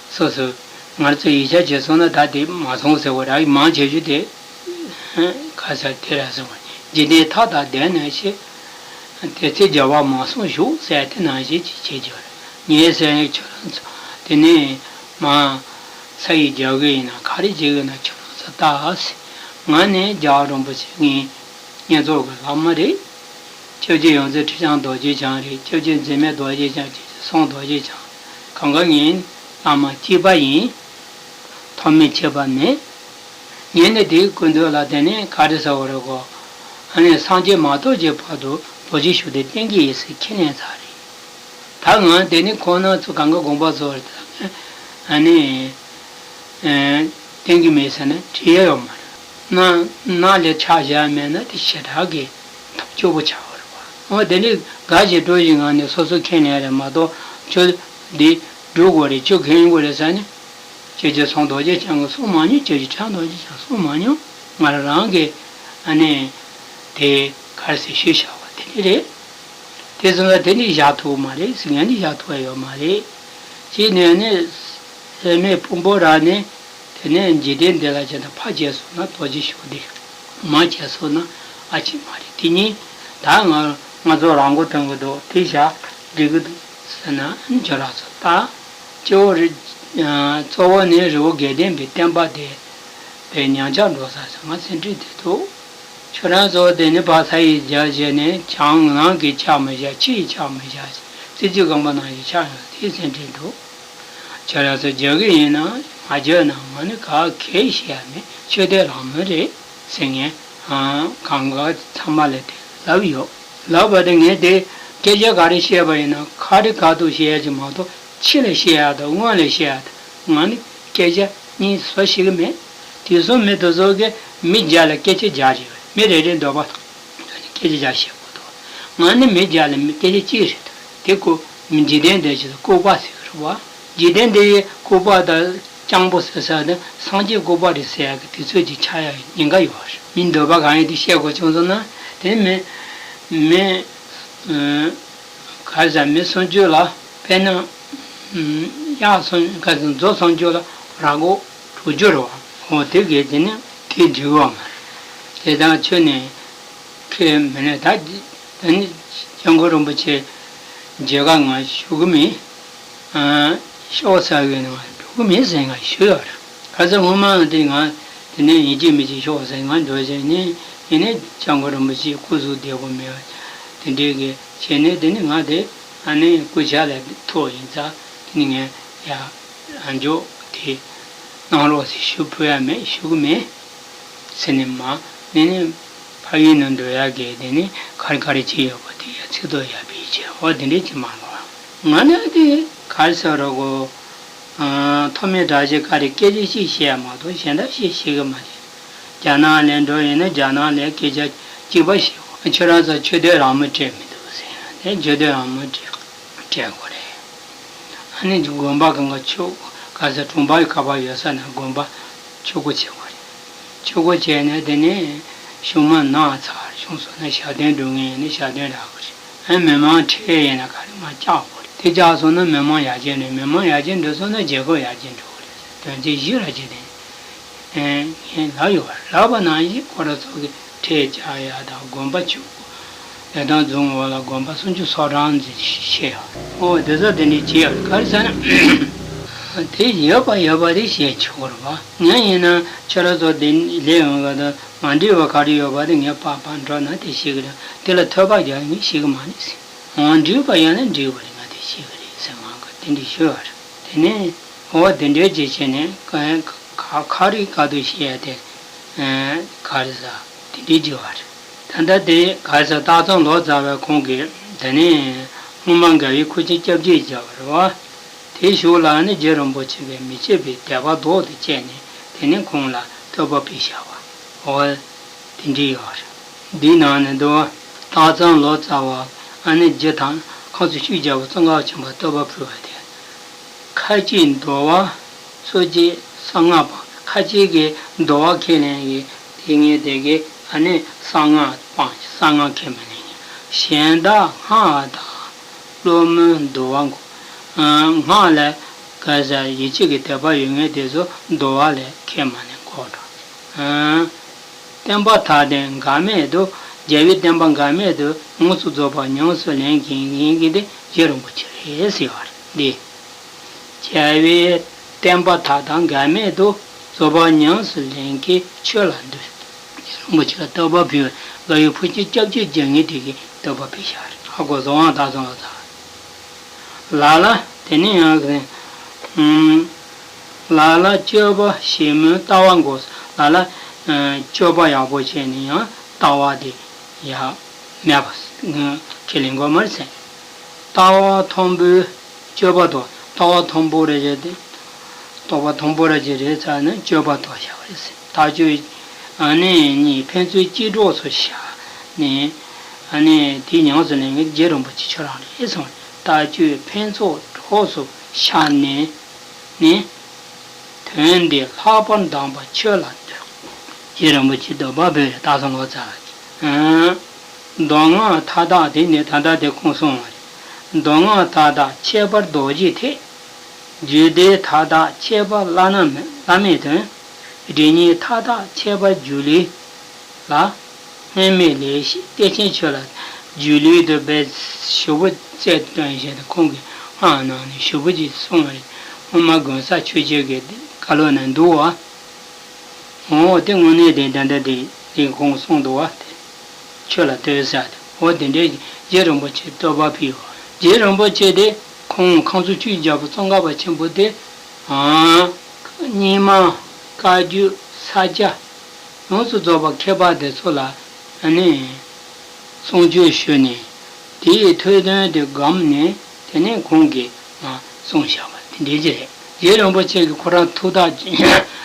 སོ་སོ་ང་ཚོས་ཡིག་ཆ་བྱས་སོང་ན་ད་དེ་མ་སོང་ཟེར་བ་རེད། མང་ཆེ་ཤོས་དེ་ཁ་ས་དེ་ར་སོང་བ་འཇིག་རྟེན་མཐའ་དག་བདེན་ནས་ཤེས། དེ་ཚེ་རྒྱལ་བ་མ་གསུངས་བཞུགས་ཟེར་དེ་ནང་བཞིན་ཅིག་བྱེད་རྒྱུ་རེད། ངས་ཟེར་ནས་ཁྱོད་རང་ཚོ་དེ་ནས་མ་ས་ཡི་རྒྱག་གི་ཡིན་ན་ག་རེ་བྱེད་གི་ཡིན་ན་ཁྱོད་རང་ཚོ་ལྟ་ཨ་སི། ང་ནི་རྒྱལ་བ་རིན་པོ་ཆེ་ངའི་བསྙེན་རྫོགས་ཀྱི་བླ་མ་རེད། སྐྱབས་རྗེ་ཡོངས་འཛིན་ཁྲི་བྱང་རྡོ་རྗེ་འཆང་རེད། སྐྱབས་རྗེ་འཛིན་མེད་རྡོ་རྗེ་འཆང་། སྐྱབས་རྗེ་གསུམ་རྡོ་རྗེ་འཆང་། གང་ག་ངའི་བླ་མ་གཅིག་པ་ཡིན། ཐོགས་མེད་གཅིག་པ་མེད། ངས་ནི་དེའི་སྐུ་མདུན་ལ་དེ་ནས་ག་རེ་ཟེར་བ་རེད་གོ་ཨ་ནི་སངས་རྒྱས་མ་ཐོབ་ཀྱི་བར་དུ་རྡོ་རྗེ་ཤུགས་ལྡན་བསྟེན་གྱི་ཡིན་ཟེར་ཁས་ལེན་ཚར་རེད། ད་ང་དེ་ནི་ཁོང་རྣམ་ཚོ་གང་ག་དགོངས་པ་རྫོགས་རེད་ད་ཨ་ནི་བསྟེན་གྱི་མེད་ཟེར་ན་འགྲིག་ཡ་ཡོད་མ་རེད། ནང་ནང་ལས་ཆགས་བཞག་མེད་ན་དེ་ཞེ་དྲག་གི་ཐབས་སྐྱོ་པོ་ཆགས་པ་རེད་བ། འོ་དེ་ནི་དགའ་ཞིང་སྤྲོ་ཞིང་ངང་ནས་སོ་སོ་ཁས་ལེན་རེད་མ་གཏོགས་ཁྱོད་འདི་སྒྲུབ་དགོས་རེད་ཁྱོད་ཁས་ལེན་དགོས་རེད་ཟེར་ནས། སྐྱབས་རྗེ་གསུམ་རྡོ་རྗེ་འཆང་གིས་གསུངས་མ་མྱོང་། སྐྱབས་རྗེ་ཁྲི་རྡོ་རྗེ་འཆང་གསུངས་མ་མྱོང་། ང་རང་རང་གིས་ཨ་ནི་དེ་ག་རེ་ཟེར་ཞུས་བཞག་པ་དེ་འདྲ་རེད། དེ་ཙམ་ལ་དེ་ནི་བཞག་ཐུབ་མ་རེད་ཟེར་ངས་ནི་བཞག་ཐུབ་ཡ་ཡོད་མ་རེད། ཅེས་ནས་ནི་སེམས་མེད་ཕུང་པོ་རག་ནས་དེ་ནས་འཇིག་རྟེན་འདི་ལ་བྱས་ན་ཕར་བྱས་སོང་ན་རྡོ་རྗེ་ཤུགས་ལྡན། མར་བྱས་སོང་ན་ཨ་ཅེ་མ་རེད། དེ་གཉིས་ད་ང་ང་ཚོ་རང་མགོ་ཐོན་གི་འདུག་དེ་བཞག་འགྲིག་གི་འདུག་ཟེར་ན་ཁྱོད་རང་ཚོ་ད། སྐྱེ་བོ་རི། གཙོ་བོ་ནི་རི་བོ་དགེ་ལྡན་པའི་བསྟན་པ་དེ་པའི་ཉམས་ཆག་འགྲོ་ས་སོང་ང་སེམས་ཁྲལ་དེ་འདུག་ཁྱོད་རང་ཚོ་དེ་ནི་ཕ་ས་ཡི་རྒྱ་བྱས་ནས་བྱང་ནང་གི་ཆགས་མི་བྱ་ཕྱི་ཡི་ཆགས་མི་བྱ་རྩི་ཚིག་རྐང་པ་ནང་བཞིན་ཆགས་ཡོང་དེ་སེམས་ཁྲལ་འདུག་ཁྱོད་རང་ཚོ་རྒྱག་གི་ཡིན་ན་མ་རྒྱག་ན་ང་ནི་ག་གེ་ཤེས་ཡ་མེད་ཆོས་དད་རང་མོས་རེད་ཟེར་ངས་གང་ག་ཚང་མ་ལ་དེ་ལབ་ཡོད། ལབ་པ་དེ་ངས་དེ་སྐད་ཆ་ག་རེ་བཤད་པ་ཡིན་ན་ཁ་རི་ཁ་ཐུག་བཤད་ཡ་ཅིག་མ་གཏོགས་ཕྱི་ལ་བཤད་ཡ་དང་སྔོན་ལ་བཤད་ཡ་དང་ང་ནི་སྐད་ཆ་གཉིས་བཟོ་ཤེས་གི་མེད། དེ་ཚོ་མི་དེ་ཚོ་གིས་མི་བརྒྱ་ལ་སྐད་ཆ་བརྒྱ་ཞིག་ཡོད། མི་རེ་རེའི་འདོད་པ་དང་སྐད་ཆ་བརྒྱ་བཤད་དགོས་འདུག་ང་ནི་མི་བརྒྱ་ལ་མི་སྐད་ཆ་གཅིག་རེད་འདུག་དེ་ཀོ་མི་འཇིག་རྟེན་འདི་ཞིག་ལ་ལྐུགས་པ་ཟེར་གི་རེད་བ། འཇིག་རྟེན་འདི་ཡི་ལྐུགས་པ་དང་། སྤྱང་པོ་ཟེར་ས་དེ་སངས་རྒྱས་ལྐུགས་པ་རེད་ཟེར་ཡག་གི་དུས་ཚོད་ཅིག་ཆགས་ཡག་ཉེན་ཁ་ཡོད་རེད། མིའི་འདོད་པ་གང་ཡིན་དེ་བཤད་དགོས་བྱུང་སོང་ན་དེ་མི་མི་ག་རེ་ཟེར་མི་སུམ་ཅུ་ལ་དཔེར་ན་གཡག་སུམ་ག་ཟེར་མཛོ་སུམ་ཅུ་ལ་ར་མགོ་དྲུག་ཅུ་རེད་བ། འོ་དེ་གས་དེ་ནི་དེ་འགྲིག་བ་མ་རེད། དེ་དང་ཁྱོད་ནས་ཁས་མི་ལེན་ད་ད་ནི་སྐྱབས་མགོན་རིན་པོ་ཆེ་མཇལ་ཁ་ང་ཞུ་གི་མིན། ཤོག་ཟེར་གི་ནང་འགྲོ་གི་མིན་ཟེར་ང་ཞུས་ཡོད་རེད། ག་ཚོད་སྔོན་མ་དེ་ང་དེ་ནས་ཡིན་གཅིག་མིན་གཅིག་ཤོག་ཟེར་ང་འགྲོ་བྱས་ནས་ཡིན་ནས་སྐྱབས་མགོན་རིན་པོ་ཆེའི་སྐུ་གཟུགས་བདེ་པོ་མེད་པ་དེ་འདྲའི་གི་བྱས་ནས་དེ་ནི་ང་དེ་ཨ་ནི་སྐུ་ཕྱྭ་ལ་ཐུག་ཡིན་ཙང་དེ་ནི་ངས་ཡ་ཨ་མཆོག་དེ་གནང་རོགས་ཟེར་ཞུ་ཕོད་ཡ་མེད་ཞུ་གི་མེད། ཟེར་ནས་མ་ནི་ནི་ཕ་ཡུལ་ནང་འགྲོ་ཡག་གི་དེ་ནི་ག་རེ་ག་རེ་བྱས་ཡོད་པ་དེ་ཡ་ཚིག་ཐོ་ཡ་བེད་སྤྱད་འོ་དེ་འདྲས་ཅིག་མ་ལོ། ང་ནི་དེ་ག་རེ་ཟེར་རོ་གོ་ཐོགས་མེད་དྲག་ཤོས་ཀ་རེ་སྐད་ཆ་ཞིག་བཤད་ཡ་མ་གཏོགས་གཞན་དག་ཞིག་ཤེས་གི་མ་རེད། རྒྱ་ནག་ལ་འགྲོ་ཡིན་ན་རྒྱ་ནག་ལ་སྐད་ཆ་གཅིག་པ་ཤེས་གོ་ཁྱོད་རང་ཚོ་ཆོས་དད་རང་མོས་སྤྲད་མི་འདུག་ཟེར་ཡ་དེ་ཆོས་དད་རང་མོས་སྤྲད་སྤྲད་དགོས་རེད། ཨ་ནི་དགོན་པ་གང་ག་ཆོས་ག་ས་གྲོང་པ་ཁ་པར་ཡོད་ས་ན་དགོན་པ་ཆོས་སྒོ་ཕྱེ་བ་རེད། ཆོས་སྒོ་ཕྱེ་ནས་དེ་ནས་གཞུང་མ་ནང་ཚར་གཞུང་སོང་ན་ཞག་བདུན་འགྲོ་ངེས་ནས་ཞག་བདུན་རག་གི་རེད། ཨ་མི་མང་ཁྲལ་ཡིན་ན་ག་རེ་མ་བཅག་དགོས་རེད། དེ་བཅག་སོང་ན་མི་མང་ཡར་རྒྱས་འགྲོ་མི་མང་ཡར་རྒྱས་འགྲོ་སོང་ན་རྒྱལ་ཁབ་ཡར་རྒྱས་འགྲོ་གི་རེད། དོན་ཚན་བཞི་ར་བྱེད་དེ། ངས་ལབ་ཡོད་པ་ལབ་པ་ནང་བཞིན་ཁོ་ར་ཚོ་གི་ཁྲལ་བཅག་ཡ་དང་དགོན་པ་ཆུ་བོ་ལས་དང་རྫོང་འོག་ལ་དགོན་པ་སུམ་ཅུ་སོ་གྲངས་ཙམ་ཕྱེ་ཡོད་རེད། ཨོ་དེ་ཚོ་དེ་འདྲས་བྱེད་ཡོད་རེད་ག་རེ་ཟེར་ན། དེ་ཡོད་པ་ཡོད་པ་དེ་བཤད་ཆོག་གི་རེད་བ། ངས་ཡིན་ན་ཁྱོད་རང་ཚོ་དེ་ལས་ཡོང་ག་དང་མ་འགྲིག་པ་ག་རེ་ཡོད་པ་དེ་ངས་པགས་པ་འགྲོ་ན་དེ་ཤེས་གི་རེད། དེ་ལ་ཐོད་པ་རྒྱག་ངས་ཤེས་གི་མ་རེད་ཟེར། འོ་འགྲིག་པ་ཡོད་ན་འགྲིག་པ་རེད། ང་དེ་ཤེས་གི་རེད་ཟེར་ང་ག་དེ་འདྲ་ཞུས་པ་རེད། དེ་ནས་འོ་དེ་འདྲའི་རྗེས་བྱས་ནས་ག་ག་ག་རེ་ག་དུས་བཤད་ཡ་དེ་ག་རེ་ཟ་དེ་འདྲའི་རྗེས་པ་རེད། ད་ལྟ་དེ་ག་རེ་ཟ་སྟག་ཚང་ལོ་ཙཱ་བས་ཁོང་གིས་དེ་ནས་སྔོན་མ་མགར་བའི་ཁུར་ཆེན་སྐྱབས་རྗེ་བརྒྱབ་པ་རེད་བ། དེའི་གཞུག་ལ་ནི་རྗེ་རིན་པོ་ཆེ་བས་མི་ཕྱེད་པའི་དད་པ་ལྡོག་ཏུ་བཅད་ནས་དེ་ནས་ཁོང་ལ་བསྟོད་པ་ཕུལ་བཞག་པ། འོ། དེ་འདྲ་ཡོད་རེད། འདིའི་ནང་ནས་འདུག་སྟག་ཚང་ལོ་ཙཱ་བ་ཨ་ནི་རྗེ་ཐང་ཁང་བརྩེགས་ཤུགས་རྒྱལ་པོ་ཙོང་ཁ་པ་ཆེན་པོ་བསྟོད་པ་ཕུལ་བ་དེ། ཁ་ཅིག་འདོར་བ་སོ་སྐྱེ་གསང་སྔགས་སྤངས། ཁ་ཅིག་གིས་འདོར་བ་ཁས་ལེན་གྱི་དེ་ངས་དེ་གའི་ཨ་ནི་གསང་སྔགས་སྤངས། གསང་སྔགས་ཁས་མི་ལེན་གྱི། གཞན་དག་སྔགས་དང་སློབ་མའི་འདོར་བ་འགོག། སྔགས་ལ་ག་ཟེར་ཡིད་ཆེས་ཀྱི་དད་པ་ཡོད་མཁན་དེ་ཚོ་འདོར་བ་ལ་ཁས་མ་ལེན་འགོག་འགྲོ། བསྟན་པ་དག་དང་འགལ་མེད་དུ། རྒྱལ་བའི་བསྟན་པ་འགལ་མེད་དུ་ཡོངས་སུ་རྫོགས་པར་ཉམས་སུ་ལེན་མཁན་ཡིན་གྱི་དེ་རྗེ་རིན་པོ་ཆེ་རེད་ཟེར་བ་རེད། འདི། རྒྱལ་བའི་བསྟན་པ་དག་དང་འགལ་མེད་དུ་རྫོགས་པར་ཉམས་སུ་ལེན་མཁན་ཆོས་ལ་འདུད། རྗེ་རིན་པོ་ཆེ་ལ་བསྟོད་པ་ཕུལ་བའི་མགར་བའི་ཁུར་ཆེན་སྐྱབས་རྗེ་རྒྱ་ངེས་དེ་གིས་བསྟོད་པ་ཕུལ་བཞག་རེད། ཧ་གོ་སོང་ང་། ད་སོང་ལ་ད། ལ་ལ། དེ་ནས་ཡང་ལ་ལ་སྤྱོད་པ་ཞིབ་མོས་ལྟ་བ་འགོག། ལ་ལ་སྤྱོད་པ་ཡག་པོ་བྱས་ནས་ཡང་ལྟ་བ་དེ་ཡང་མེད་པ་ཁས་ལེན་དགོས་མ་རེད་ཟེར། ལྟ་བ་མཐོན་པོས་སྤྱོད་པ་དོར། ལྟ་བ་མཐོན་པོ་རེ་བྱས་ཏེ། རྟོགས་པ་མཐོན་པོ་རེ་བྱས་རེད་ཚར་ནས་སྤྱོད་པ་དོར་བཞག་པ་རེད་ཟེར། ལྟ་སྤྱོད་ཨ་ནི་གཉིས་ཕན་ཚུན་གཅིག་གྲོགས་སུ་བཞག་ནས། ཨ་ནི་དེ་ཉམས་སུ་ལེན་མཁན་རྗེ་རིན་པོ་ཆེ་ཁྱོད་རང་རེད་གསུངས། ལྟ་སྤྱོད་ཕན་ཚུན་གྲོགས་སུ་བཞག་ནས་ནི། དོན་འདི་ལྷག་པར་གདམས་པ་ཆོས་ལ་འདུད། རྗེ་རིན་པོ་ཆེ་བསྟོད་པ་ཕུལ་རེད། སྟག་ཚང་ལོ་ཙཱ་བས། མདོ་སྔགས་མཐའ་དག་དེ་ནི་ད་ལྟ་དེ་ཁོང་གསུངས་པ་རེད། མདོ་སྔགས་མཐའ་དག་ཁྱད་པར་རྡོ་རྗེའི་ཐེག། རྒྱུད་སྡེ་མཐའ་དག་ཁྱད་པར་བླ་ན་མེད། བླ་མེད་དོན། སྒྲིབ་གཉིས་མཐའ་དག་ཁྱད་པར་སྒྱུ་ལུས་ལ། སྔོན་མེད་ལེགས་བཤད་བསྟན་ཆེན་ཆོས་ལ། སྒྱུ་ལུས་དུ་བས་ཞུ་བོ་རྩལ་སྟོན་བཞིན་དུ་ཁོང་གིས་སྔགས་ནང་ནས་ཞུ་བོ་ཅིག་གསུངས་པ་རེད། སྔོན་མ་དགོན་གསར་ཆོས་རྒྱལ་གྱི་བཀའ་སློབ་ནང་འདུག་བ། འོ་དེ་དངོས་གནས་དེ་ད་ལྟ་དེ་དེ་ཁོང་གསུངས་འདུག་བ་དེ། ཆོས་ལ་ལྟོས་ཟེར་ཏེ། འོ་དེ་འདྲའི་རྗེ་རིན་པོ་ཆེ་བསྟོད་པ་ཕུལ་བ། རྗེ་རིན་པོ་ཆེ་དེ་ཁོང་ཁང་བརྩེགས་ཤུགས་རྒྱལ་པོ་ཙོང་ཁ་པ་ཆེན་པོ་དེ། ཨང་། རྙིང་མ། བཀའ་བརྒྱུད། ས་སྐྱ། ཡོངས་སུ་རྫོགས་པ་མཁས་པ་དེ་ཚོ་ལ་ཨ་ནི་གསུང་ཆོས་ཞུས་ནས་དེའི་ཐོས་དོན་དེ་བསྒོམས་ནས་དེ་ནས་ཁོང་གིས་ང་གསུངས་བཞག་པ་དེ་འདྲའི་ཅིག་རེད། རྗེ་རིན་པོ་ཆེ་གིས་ཁོ་རང་ཐུགས་ཐག་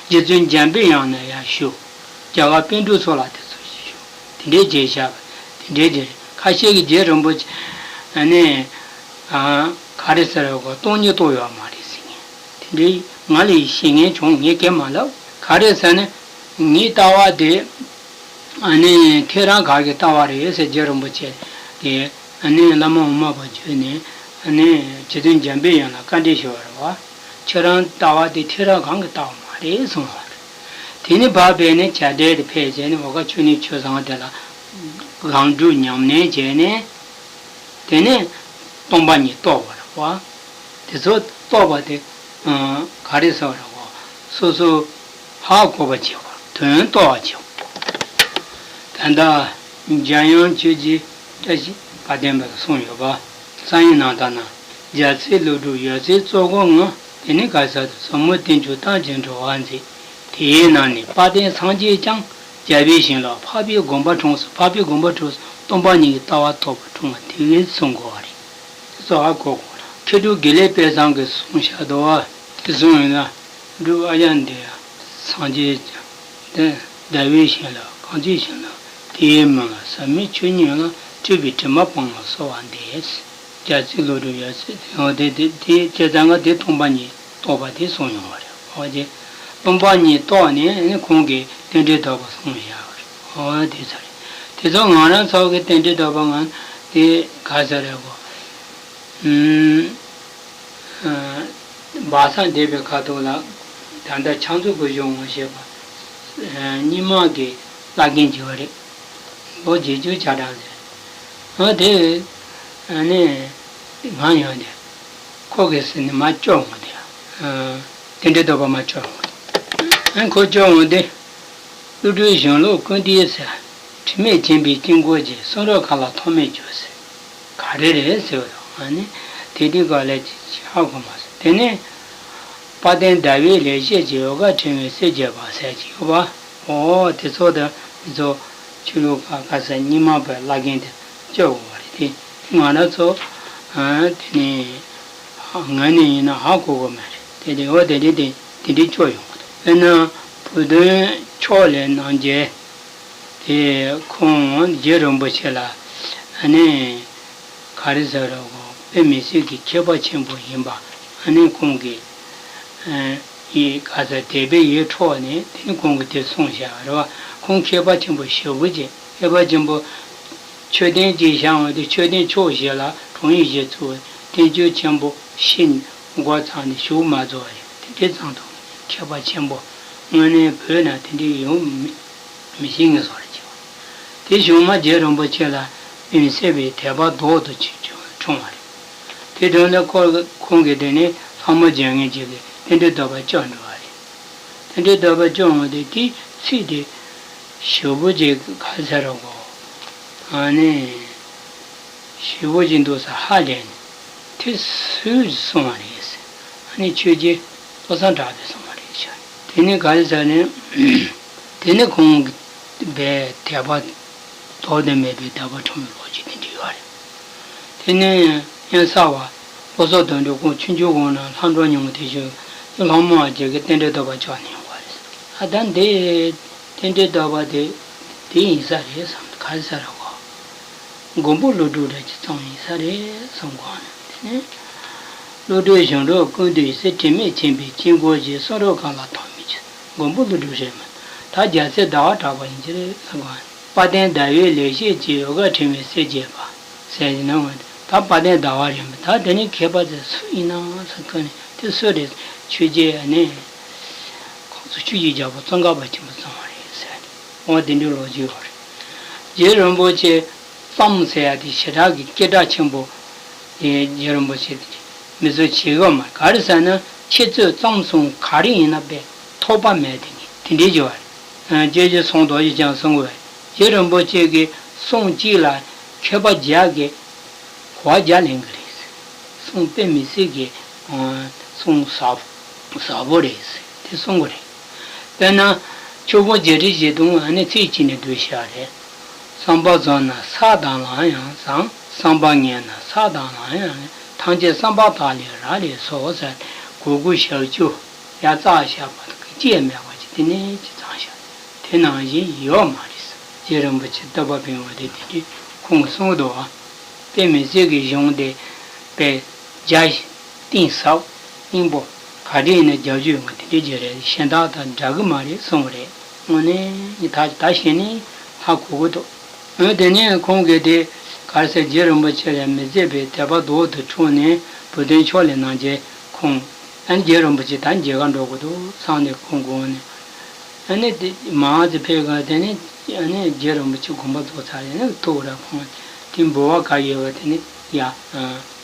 རྗེ་བཙུན་འཇམ་པའི་དབྱངས་ལ་ཡང་ཞུ། རྒྱ་གར་པཎ་གྲུབ་སོགས་ལ་དེ་ཚོ་ཞུ། དེ་འདྲའི་བྱས་བཞག་པ་དེ་འདྲའི་ཅིག་རེད། ཁ་ཤས་ཀྱིས་རྗེ་རིན་པོ་ཆེ་ཨ་ནི་ག་རེ་ཟེར་བ་སྟོང་ཉིད་རྟོགས་ཡོད་མ་རེད་ཟེར་མཁན། དེ་འདྲའི་ང་ལ་ཤེས་མཁན་བྱུང་། ངས་སྐད་མ་ལབ། ག་རེ་ཟེར་ན། ངའི་ལྟ་བ་དེ་ཨ་ནི་ཐལ་རང་ག་གི་ལྟ་བ་རེད་ཟེར། རྗེ་རིན་པོ་ཆེ་གིས་ཨ་ནི་བླ་མ་དབུ་མ་པ་བརྒྱུད་ནས་ཨ་ནི་རྗེ་བཙུན་འཇམ་པའི་དབྱངས་ལ་བཀའ་འདྲི་ཞུ་བ་རེད་བ། ཁྱེད་རང་ལྟ་བ་དེ་ཐལ་རང་གང་གི་ལྟ་བ་མ་རེད་གསུངས་པ་རེད། དེ་ནི་བག་ཕེབས་ནས་བྱ་བྲལ་དུ་ཕེབས་བྱས་ནས་འོ་ཀ་ཆོས་གླིང་ཆོས་བཟང་དེ་ལ་གང་སྒྲུབ་ཉམས་ལེན་བྱས་ནས། དེ་ནས་སྟོང་པ་ཉིད་རྟོགས་པ་རེད་བ། དེ་ཚོ་རྟོགས་པ་དེ་ག་རེ་ཟེར་བ་རེད་བ། སོ་སོ་ཧ་གོ་བ་བྱེད་པ། དོན་རྟོགས་པ་བྱེད་པ། ད་ལྟ་འཇམ་དབྱངས་ཆོས་རྗེ་བཀྲ་ཤིས་དགའ་ལྡན་པས་གསུངས་ཡོད་པ། གསང་བའི་རྣམ་ཐར་ན། རྒྱལ་སྲས་ཀླུ་སྒྲུབ་ཡབ་སྲས་གཙོ་འཁོར་ལྔ། དེ་ནི་ག་ས་དུ་ཟབ་མོ་བསྟན་བཅོས་རྟག་བྱེད་འགྲོ་བ་མཛད། དེའི་ནང་ནས་དཔལ་ལྡན་སངས་རྒྱས་ཀྱང་རྒྱལ་བའི་ཞིང་ལ་འཕགས་པའི་དགོངས་པ་འཁྲུངས་སོ། འཕགས་པའི་དགོངས་པ་འཁྲུངས་སོ། སྟོང་པ་ཉིད་ཀྱི་ལྟ་བ་རྟོགས་པར་འཁྲུངས་པ་དེ་གས་གསུང་དགོས་པ་རེད། དེ་ཚོ་ཧ་གོ་དགོས་རེད། མཁས་གྲུབ་དགེ་ལེགས་དཔལ་བཟང་གིས་གསུངས་བཞག་འདུག་བ། དེ་གསུངས་ཡོད་ན། སྒྲུབ་ཨ་ཡ་འདི་ཡ། སངས་རྒྱས་ཀྱང་། འདི་ཟླ་བའི་ཞིང་ལ་གང་ཚེ་ཞིང་ལ་དེའི་མིང་ལ་ཟབ་མོའི་ཆོས་ཉིད་ལ་སྤྲུལ་པའི་དྲི་མ་སྤངས་ལ་གསོལ་བ་འདེབས། རྒྱལ་སྲས་ཀླུ་སྒྲུབ་ཡབ་སྲས་དེ་ཡང་དེ་དེ་དེ་བྱས་ཙང་ང་དེ་སྟོང་པ་ཉིད་རྟོགས་པ་དེ་གསུངས་ཡོང་བ་རེད། འོ་དེ་སྟོང་པ་ཉིད་རྟོགས་ནས་ནི་ཁོང་གིས་རྟེན་འབྲེལ་ཐོབ་པ་གསུངས་བཞག་པ་རེད། འོ་དེ་ཚོ་རེད། དེ་ཚོ་ང་རང་ཚོ་གི་རྟེན་འབྲེལ་ཐོབ་པ་ང་དེ་ག་ཚོད་རེད་གོ། ཨུམ། བག་ཚ་འདེབས་པའི་ཁ་ཐུག་ལ་ད་ལྟ་ཕྱག་མཛོད་ཀྱི་གཞུང་ངོ་ཤེས་པ། རྙིང་མ་གི་བླ་རྒན་བྱས་པ་རེད། ལོ་བརྒྱད་ཅུ་གྱ་གྲངས་ཟེར། ཨ་དེ་ནས་ང་ཡོང་དེ། ཁོ་གིས་ཟེར་ནས་མ་སྐྱོར་འོང་དེ། རྟེན་འབྲེལ་བསྟོད་པ་མར་བཅོ་འོང་། ཨ་ཁོ་བཅོ་འོང་དེ། ཀླུ་སྒྲུབ་གཞུང་ལུགས་ཀུན་བཏུས་ཟེར། དྲི་མེད་མཁྱེན་པའི་དཀྱིལ་འཁོར་གྱི། གསུང་རབ་མཁའ་ལ་ཐོགས་མེད་གྱུར་ཟེར། ག་རེ་རེད་ཟེར་བ་དང་ཨ་ནི་དེ་དུས་ག་ལས་ཧ་གོ་མ་སོང་། དེ་ནས་དཔལ་ལྡན་ཟླ་བའི་ལེགས་བཤད་ཀྱི། འོལ་ཁ་ཕྲེང་བའི་གསེར་གྱི་འབར་ཟེར་གྱི་ཡོད་པ། འོ་དེ་ཚོ་དང་དེ་ཚོ་ཆོས་ལུགས་ཁ་ཁ་ས་རྙིང་མ་པའི་བླ་རྒན་དེ་བཅོ་དགོས་པ་རེད་དེ། ང་རང་ཚོ་དེ་ནས་ངོས་ནས་ཡིན་ན་ཧ་གོ་གི་མ་རེད་དེ། དེ་འོ་དེ་འདྲ་དེ་དེ་འདྲ་བཅོ་ཡོང་གི་འདུག་དཔེར་ན་བུ་སྟོན་ཕྱོགས་ལས་རྣམ་རྒྱལ་དེ་ཁོང་རྗེ་རིན་པོ་ཆེ་ལ་ཨ་ནི་ག་རེ་ཟེར་རོ། དཔེ་མི་སྲིད་ཀྱི་མཁས་པ་ཆེན་པོ་ཡིན་པ་ཨ་ནི་ཁོང་གིས་ཡི་ག་ས་དད་པའི་ཡིད་འཕྲོག་ནས་དེ་ནི་ཁོང་གིས་དེ་གསུངས་བཞག་རེད་བ། ཁོང་མཁས་པ་ཆེན་པོ་ཞེ་པོ་ཅིག་མཁས་པ་ཆེན་པོ་མཆོད་རྟེན་གཅིག་བཞེངས་པ་དེ་མཆོད་རྟེན་ཕྱོགས་བཞི་ལ་གྲོང་ཡུལ་བཞི་བཙུགས། བསྟན་བཅོས་ཆེན་པོ་ཤིན་འགོ་ཚང་ནས་བཞུགས་མ་རྫོགས་རེད། དེ་འདྲའི་ཙམ་དུ་མཁས་པ་ཆེན་པོ་དངོས་གནས་བོད་ན་དེ་འདྲའི་ཡོང་མི་མི་ཤེས་ངེས་སོ་རེ་བྱེད་པ། དེ་གཞུང་མ་རྗེ་རིན་པོ་ཆེ་ལ་དབེན་སྲས་པའི་དད་པ་རྡོག་ཏུ་ཆེ་འཁྲུངས་པ་རེད། དེ་དོན་ལ་ཁོ་ཁོང་གིས་དེ་ནས་ལྷ་མོ་བརྒྱ་ངན་ཅིག་གིས་རྟེན་འབྲེལ་བསྟོད་པ་བཅོ་འགྲོ་བ་རེད། རྟེན་འབྲེལ་བསྟོད་པ་བཅོ་འོང་དེ་དེའི་ཚིག་དེ་ཞེ་པོ་ཅིག་ག་ཟེར་རོ་གོ་ཨ་ནི། ཞེ་པོ་ཅིག་འདུག་ས་ཧ་ལས་ནས་དེ་སུས་གསུངས་པ་རེད་ཟེར། ཨ་ནི་ཆོས་རྗེ་བློ་བཟང་གྲགས་པས་གསུངས་པ་རེད་ཤག་དེ་ནི་ག་རེ་ཟེར་ནས་དེ་ནི་ཁོང་གི་བའི་དད་པ་ལྡོག་ཏུ་མེད་པའི་དད་པ་འཁྲུངས་པའི་ལོ་རྒྱུས་དེ་འདྲ་ཡོད་རེད། དེ་ནི་གཡང་གསར་བ་ལོ་སོགས་དོན་འགྲུབ་ཁོང་ཆུང་ཆུང་སྒང་ན་ལྷ་འབྲོག་ཉུང་དེ་ཞུ་ལྷ་མོ་བ་རྗེ་གི་རྟེན་འབྲེལ་བསྟོད་པ་བཅོ་ནས་ཡོང་བ་རེད། ཨ་ད་འདི་རྟེན་འབྲེལ་བསྟོད་པ་དེ་དེ་ཡིན་ས་རེད་བསམ། ག་རེ་ཟེར་ར་གོ་མགོན་པོ་ཀླུ་སྒྲུབ་འདྲ་ཅིག་བརྩམས་ཡིན་ས་རེད་བསམ་གོ་ནས། དེ་ནས་ཀླུ་སྒྲུབ་གཞུང་ལུགས་ཀུན་བཏུས་ཟེར། དྲི་མེད་མཁྱེན་པའི་དཀྱིལ་འཁོར་གྱི། གསུང་རབ་མཁའ་ལ་ཐོགས་མེད་ཀྱི། མགོན་པོ་ཀླུ་སྒྲུབ་རེད་མ། ད་རྒྱལ་སྲས་ཟླ་བ་གྲགས་པ་ཡིན་གྱི་རེད་བསམ་གོ་ནས། དཔལ་ལྡན་ཟླ་བའི་ལེགས་བཤད་ཀྱི། འོལ་ཁ་ཕྲེང་བའི་གསེར་གྱི་འབར་ཟེར་གྱི་ན། ད་དཔལ་ལྡན་ཟླ་བ་རེད་མ། ད་དེ་ནས་མཁས་པ་དེ་སུ་ཡིན་ན་ཟེར་གོ་ནས་དེ་སུ་རེད། ཆོས་རྗེ་ནས་ཁོང་ཚོ་ཆོས་ཀྱི་རྒྱལ་པོ་ཙོང་ཁ་པ་ཆེན་པོ་བརྩམས་པ་རེད་ཟེར་ནས། འོ་དེ་འདྲའི་ལོ་རྒྱུས་ཡོད་རེད། རྗེ་རིན་པོ་ཆེ་བརྩམས་ཟེར་ཡ་དེ་ཞེ་དྲག་གི་སྐད་གྲགས་ཆེན་པོ་དེ་རྗེ་རིན་པོ་ཆེ་དེ་མི་ཚོ་བྱེད་གི་མ་རེད། ག་རེ་ཟེར་ན་ཁྱེད་ཚོས་བརྩམས་གསུངས་ག་རེ་ཡིན་ན་དཔེ་ཐོགས་པ་མེད་དེ་ངས་དེ་འདྲའི་བརྗོད་པ་རེད། ཨ་སྐྱེས་ཆེན་ཚོང་རྡོ་རྗེ་འཆང་གསུང་གི་རེད། རྗེ་རིན་པོ་ཆེ་གི་གསུང་གཅིག་ལ་མཁས་པ་བརྒྱ་གིས་གོ་བ་བརྒྱ་ལེན་གི་རེད། གསུང་དཔེ་མི་སྲིད་ཀྱི་ཨ་གསུང་ཟབ་ཟབ་པོ་རེད་དེ་གསུང་གི་རེད། དཔེར་ན་ཆོས་ཕུང་བརྒྱད་ཁྲི་བཞི་སྟོང་ཨ་ནི་ཚིག་གཅིག་ནས་བསྡུས་བཞག་རེད། བསམ་པ་བཟང་ན་ས་དང་ལམ་ཡང་བཟང་། བསམ་པ་ངན་ན་ས་དང་ལམ་ཡང་ངན། ཐམས་ཅད་བསམ་པ་དག་ལས་རག་ལས་སོ་ཟེར། གོ་དགུ་ཞག་བཅུ་ཡ་རྩ་བཞག་པ་དང་གཅིག་ཡང་མེད་པ་ཅིག་དེ་ནས་ཅི་ཙང་བཞག་དེ་ནང་བཞིན་ཡོད་མ་རེད། རྗེ་རིན་པོ་ཆེ་བསྟོད་པ་འབུལ་བ་དེ་དེ་འདྲའི་ཁོང་གིས་གསུང་གི་འདུག་བ། དཔེ་མི་སྲིད་ཀྱི་གཞུང་དེ་དཔེ་རྒྱ་གཏིང་ཟབ་སྙིང་པོ་ག་འདྲ་ཡིན་ན་རྒྱབ་བཅོས་ཡོང་གི་དེ་འདྲའི་རྗེ་རེད། གཞན་དག་དང་འདྲ་གི་མ་རེད་གསུང་གི་རེད། དངོས་གནས་ད་ད་གཞི་ནས་ཧ་གོ་གི་འདུག་འོན་དེ་ནས་ཁོང་གིས་དེ་ག་རེ་ཟེར། རྗེ་རིན་པོ་ཆེ་ལ་མི་བཟད་པའི་དད་པ་རྡོག་ཏུ་འཁྲུངས་ནས་བུ་སྟོན་ཕྱོགས་ལས་རྣམ་རྒྱལ་ཁོང་ཨ་ནི་རྗེ་རིན་པོ་ཆེ་ད་མཇལ་ཁ་འགྲོ་དགོས་འདུག་བསམ་ནས་ཁོང་དགོངས་ནས། ཨ་ནི་དེ་མར་ཙི་ཕེབས་ག་དེ་ནི་ཨ་ནི་རྗེ་རིན་པོ་ཆེ་དགོངས་པ་རྫོགས་ཚར་ཡ་ནི་ཐུགས་ར་ཕངས་དེ་འབུལ་བ་ག་ཡོད་པ་དེ་ནི་ཡ་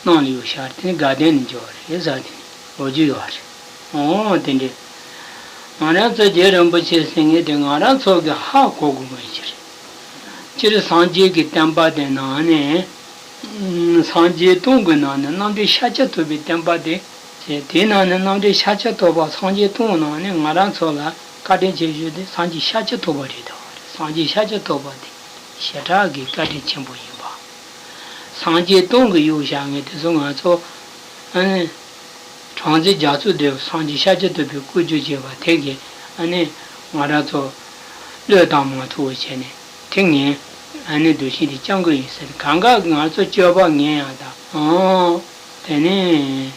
གནང་ལ་ཡོད་ཤག་དེ་ནི་དགའ་ལྡན་ནས་འབྱོར་བ་རེད་ཟེར་དེ་ནི་ལོ་རྒྱུས་ཡོད་རེད། འོ་དེ་འདྲས། ང་རང་ཚོ་རྗེ་རིན་པོ་ཆེ་ཟེར་མཁན་དེ་ང་རང་ཚོ་གི་ཧ་གོ་དགོས་མཁན་ཞིག་རེད། སྤྱིར་སངས་རྒྱས་ཀྱི་བསྟན་པ་དེ་ནང་ནས་སངས་རྒྱས་སྟོང་གི་ནང་ནས་རྣམ་འདྲེན་ཤཱཀྱ་ཐུབ་པའི་བསྟན་པ་དེ། ཅེས་དེའི་ནང་ནས་རྣམ་འདྲེན་ཤཱཀྱ་ཐུབ་པ་སངས་རྒྱས་སྟོང་ནང་ནས་ང་རང་ཚོ་ལ་བཀའ་དྲིན་ཆེ་ཤོས་དེ་སངས་རྒྱས་ཤཱཀྱ་ཐུབ་པ་རེད་དོ། སངས་རྒྱས་ཤཱཀྱ་ཐུབ་པ་དེ་ཞེ་དྲག་གི་བཀའ་དྲིན་ཆེན་པོ་ཡིན་པ། སངས་རྒྱས་སྟོང་གི་གཡུག་བཞག་མཁན་དེ་ཚོ་ང་ཚོ་ཨ་ནི་གྲངས་ཀྱི་རྒྱ་མཚོ་དེ་སངས་རྒྱས་ཤཱཀྱ་ཐུབ་པའི་སྐུ་རྒྱུ་བྱས་པ་དེ་གིས་ཨ་ནི་ང་རང་ཚོ་བློས་བཏང་མ་ཐུབ་པ་བྱས་ནས་དེ་ངས་ཨ་ནི་འདུ་ཤེས་དེ་བཅང་གི་ཡིན་ཟེར། གང་ག་ང་ཚོ་སྤྱོད་པ་ངན་ཡག་དང་ཨང་། དེ་ནས་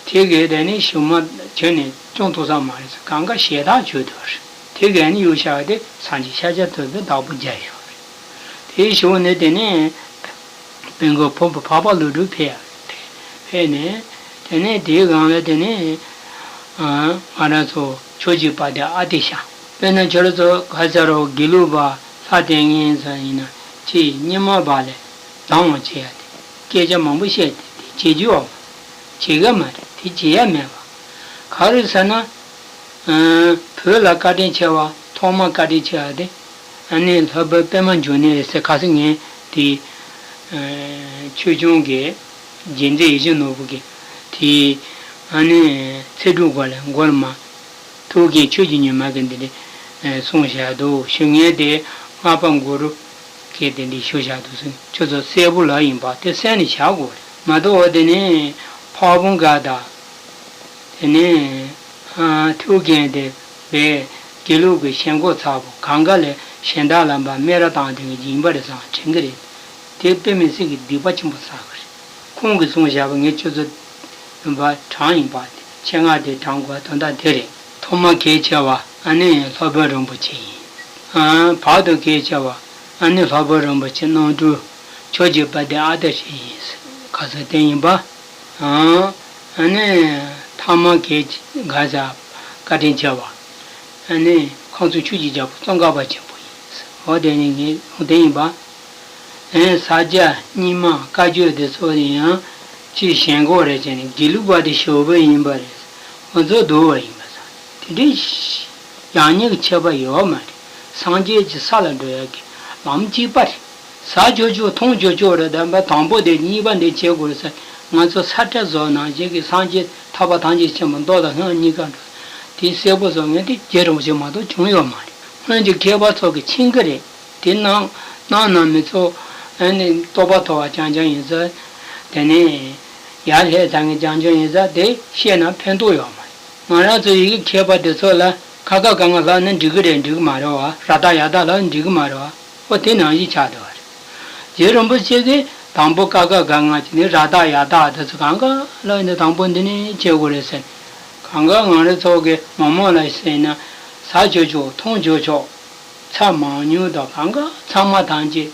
དེ་གས་དེ་ནས་གཞུག་མ་བྱོན་ནས་སྐྱོང་ཐུབ་ས་མ་རེད་ཟེར། གང་ག་ཞེ་དྲག་བྱོས་དོ་རེད། དེ་གས་ནི་གཡུག་བཞག་དེ་སངས་རྒྱས་ཤཱཀྱ་ཐུབ་པའི་བདག་པོ་རྒྱལ་ཡོད་རེད། དེའི་གཞུག་ནས་དེ་ནས་དཔོན་གོ་བོན་པོ་འཕགས་པ་ཀླུ་སྒྲུབ་ཕེབས་ཡ་ཕེབས་ནས་དེ་ནས་དེའི་སྒང་ལ་དེ་ནས་ང་རང་ཚོ་ཆོས་ཀྱི་དཔལ་ལྡན་ཨ་ཏི་ཤ་དཔེར་ན་ཁྱོད་རང་ཚོ་ག་ཟེར་རོ་དགེ་ལུགས་པ་ལྷ་དེ་ངན་ཟེར་ཡིན་ན་ཁྱེད་རྙིང་མ་བ་ལས་སྡང་བ་བྱེད་ཡ་དེ་སྐད་ཆ་མང་པོ་བཤད་དེ་དེ་བྱེད་རྒྱུ་བ་མ་བྱེད་ག་མ་རེད། དེ་བྱེད་ཡ་མེད་པ། ག་རེ་ཟེར་ན། ཨ། བོད་ལ་བཀའ་དྲིན་ཆེ་བ་ཐོག་མ་བཀའ་དྲིན་ཆེ་བ་དེ། ཨ་ནི་ལྷག་པར་པདྨ་འབྱུང་གནས་རེད་ཟེར། ཁ་སང་ངས་དེ། ཨ། ཆོས་སྐྱོང་གི་རྗེ་བཙུན་ཡིད་བཞིན་ནོར་བུ་གི་དེ། ཨ་ནི་ཚེ་སྒྲུབ་སྐོར་ལ་མགོ་ལ་མ། ཐུགས་རྒྱན་ཆོས་ཀྱི་ཉི་མ་གི་འདི་འདྲ་གསུངས་བཞག་འདུག་ཞུ་མཁན་དེ། ལྔ་པ་གུ་རུ་གི་དེ་འདྲ་ཞུ་བཞག་འདུག་ཟེར། ཁྱོད་ཚོ་གསལ་པོ་ལ་ཡིན་པ་དེ་གསན་ནས་བཞག་དགོས་རེད་མ་གཏོགས། འོ་དེ་ནས་ཕ་བོང་ཁ་དང་། དེ་ནས་ཨ། ཐུགས་རྒྱན་དེ་བས་དགེ་ལུགས་ཀྱི་ཞེན་ཁོག་ཚ་པོ་གང་ག་ལས་གཞན་དག་ལ་འབའ་སྨད་ར་བཏང་དེ་གི་ཡིན་པ་རེད་བསམ་དྲན་གི་རེད། དེ་དཔེ་མི་སྲིད་ཀྱི་སྡིག་པ་ཆེན་པོ་བསགས་གི་རེད། ཁོང་གིས་གསུངས་བཞག་པ་ངས་ཁྱོད་ཚོ་འབའ་དྲངས་ཡིན་པ། ཆེད་མངགས་དེ་དྲངས་དགོས་དོན་དག་དེ་རེད། ཐོག་མ་གལ་ཆེ་བ་ཨ་ནི་ལྷག་པ་རིན་པོ་ཆེ་ཡིན། ཨ། བར་དུ་གལ་ཆེ་བ་ཨ་ནི་ལྷག་པ་རིན་པོ་ཆེ་རྣམ་དྲུག་ཆོས་ཀྱི་དཔལ་ལྡན་ཨ་ཏི་ཤ་ཡིན། ཁ་སང་དེ་ཡིན་པ། ཨ། ཨ་ནི་ཐ་མ་གལ་ག་ས་བཀའ་དྲིན་ཆེ་བ། ཨ་ནི་ཁམས་གསུམ་ཆོས་ཀྱི་རྒྱལ་པོ་ཙོང་ཁ་པ་ཆེན་པོ་ཡིན། འོ་དེ་ནི་ངས་ལུང་བསྟན་ཡིན་པ། ཨེ། ས་སྐྱ་རྙིང་མ་བཀའ་བརྒྱུད་དེ་ཚོ་ཡང་ཅིག་ཞེན་ཁོག་རེད་བྱས་ནས་དགེ་ལུགས་པ་དེ་ཞོགས་པ་ཡིན་པ་རེད། ང་ཚོ་སྡུག་པ་ཡིན་པ་ས་དེ་འདྲའི་ཡང་སྙིང་ཁྱད་པར་ཡོད་མ་རེད། སངས་རྒྱས་ཀྱི་ས་ལ་འགྲོ་ཡག་གི་ལམ་གཅིག་པ་རེད། ཟ་ཆོག་ཆོག་འཐུང་ཆོག་ཆོག་རེད། ད་འབའ་དང་པོ་དེ་གཉིས་པ་འདི་བྱེད་དགོས་ཟེར། ང་ཚོ་ས་ཁྲ་བཟོ་ནང་བཞིན་གྱི་སངས་རྒྱས་ཐར་པ་ཐམས་ཅད་མཁྱེན་པ་མདོ་དང་སྔགས་གཉིས་ཀ་འགྲོ། དེ་གསལ་པོ་བཟོ་མཁན་དེ་རྗེ་རིན་པོ་ཆེ་མ་གཏོགས་བྱུང་ཡོད་མ་རེད། སྔོན་གྱི་མཁས་པ་ཚོ་གི་མཁྱེན་གྱི་རེད། དེ་ནང་ནང་ན་མི་ཚོ་ཨ་ནི་རྟོགས་པ་མཐོ་བ་རྐྱང་རྐྱང་ཡིན་ཙང་། དེ་ནས་ཡར་སླེབས་ཚར་མཁན་རྐྱང་རྐྱང་ཡིན་ཙང་དེ་བཤད་ན་ཕན་ཐོགས་ཡོད་མ་རེད། ང་རང་ཚོ་ཡི་གེ་མཁས་པ་དེ་ཚོ་ལ་ཁ་ཁ་ག་ང་ལབ་ན་འགྲིག་གི་རེད། འགྲིག་གི་མ་རེད་བ། ར་ད་ཡ་ད་ལབ་ན་འགྲིག་གི་མ་རེད་བ། ཨོ་དེ་ནང་བཞིན་ཆགས་འདུག་བ་རེད། རྗེ་རིན་པོ་ཆེ་གིས་དང་པོ་ཀ་ཁ་ག་ང་བྱས་ནས་ར་ད་ཡ་ད་དེ་ཚོ་གང་ག་ལ་ནི་དང་པོ་འདི་ནས་བྱེད་དགོས་རེད་ཟེར། གང་ག་ང་རང་ཚོ་གི་མི་མང་ལ་ཟེར་ན་ཟ་ཆོག་ཆོག་འཐུང་ཆོག་ཆོག་ཚ་མང་ཉུང་དང་གང་ག་ཚང་མ་ཐམས་ཅད་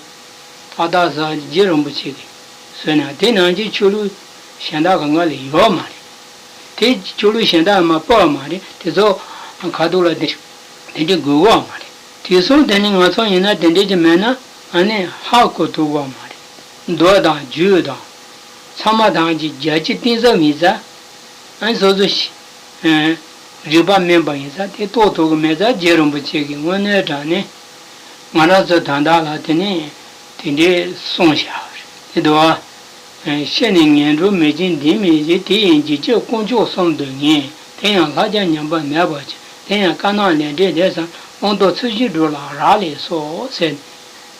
ཏག་ཏག་ཟ། རྗེ་རིན་པོ་ཆེ་གིས་བཟོས་ན་དེ་ནང་བཞིན་ཆོས་ལུགས་གཞན་དག་གང་ག་ལ་ཡོད་མ་རེད། དེ་ཆོས་ལུགས་གཞན་དག་མ་སྤོ་བ་མ་རེད། དེ་ཚོ་ཁ་ཐུག་ལ་དེ་དེ་འདྲ་དགོས་པ་མ་རེད། དེ་སོང་དེ་ནི་ང་ཚོ་ཡིན་ན་དེ་འདྲ་ཅིག་མེད་ན་ཨ་ནི་ཧ་གོ་ཐུབ་པ་མ་རེད། མདོ་དང་རྒྱུད་དང་ཚང་མ་ཐམས་ཅད་རྒྱལ་སྤྱི་གཏིང་ཟབ་ཡིན་ཙང་། ཨ་ནི་སོ་སོ་ཤི་ཨ་རིག་པ་དམན་པ་ཡིན་ཙང་དེ་རྟོགས་ཐུབ་ཀྱི་མེད་ཙང་། རྗེ་རིན་པོ་ཆེ་གིས་དངོས་གནས་དྲང་གནས་ང་རང་ཚོ་ད་ལྟ་ལ་དེ་ནས་དེ་འདྲའི་གསུངས་བཞག་པ་རེད། དེ་འདུག་བ། ཤེས་ནས་ངན་འགྲོར་མི་འགྱུར་འདི་མིན་ཞིང་། དེ་ཡི་འཇིགས་བྱེད་དཀོན་མཆོག་གསུམ་དུ་ངེས། དེ་ཡང་ལྷག་བཅས་ཉམས་པ་མེད་པར་བྱ། དེ་ཡང་དཀར་ནག་ལས་འབྲས་ལས་སམ། དབང་ཐོབ་ཚུལ་བཞིན་སྒྲུབ་ལ་རག་ལས་སོ་ཟེར།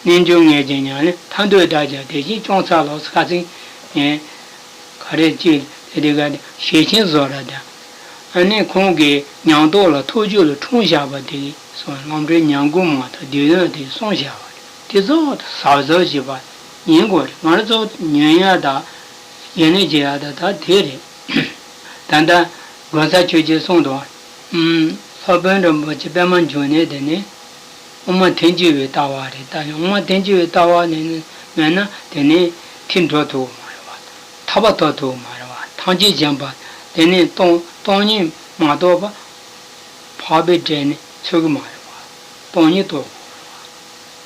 རྣལ་འབྱོར་ངེས་ཀྱི་ཉམས་ལེན་ཐར་འདོད་བདག་ཀྱང་དེ་བཞིན་སྐྱོང་འཚལ་ལོ། ཁ་སང་ངས་ག་རེ་ཅིག་དེ་དེ་ག་ཞལ་ཆེམས་བཟོ་ར་དང་། ཨ་ནི་ཁོང་གིས་ཉམས་རྟོགས་ལ་ཐོས་རྒྱུད་ལ་འཁྲུངས་བཞག་པ་དེ་གི་སོང་ལམ་འབྲས་ཉམས་མགུར་མ་དང་སྡེ་བདུན་དེ་གསུངས་བཞག་པ་རེད། དེ་ཚོ་གཟབ་གཟབ་བྱེད་པ་ཡིན་དགོས་རེད། ང་རང་ཚོ་ཉན་ཡ་དང་ཡིན་ནས་བྱེད་ཡ་དང་ད་དེ་རེད། ད་ལྟ་དགོན་གསར་ཆོས་རྗེས་གསུངས་འདུག་ཨུམ། ལྷག་པའི་རིན་པོ་ཆེ་པདྨ་འབྱུང་གནས་དེ་ནི་དབུ་མ་ཐལ་འགྱུར་བའི་ལྟ་བ་རེད། ད་ཡང་དབུ་མ་ཐལ་འགྱུར་བའི་ལྟ་བ་ནི་མེད་ན་དེ་ནི་ཐེར་འགྲོ་ཐུབ་མ་རེད་བ། ཐར་པ་ཐོབ་ཐུབ་མ་རེད་བ། ཐམས་ཅད་མཁྱེན་པ་དེ་ནི་སྟོང་སྟོང་ཉིད་མ་རྟོགས་པ། འཕགས་པའི་སྒྲས་ནི་ཚོལ་གྱི་མ་རེད་བ། སྟོང་ཉིད་རྟོགས་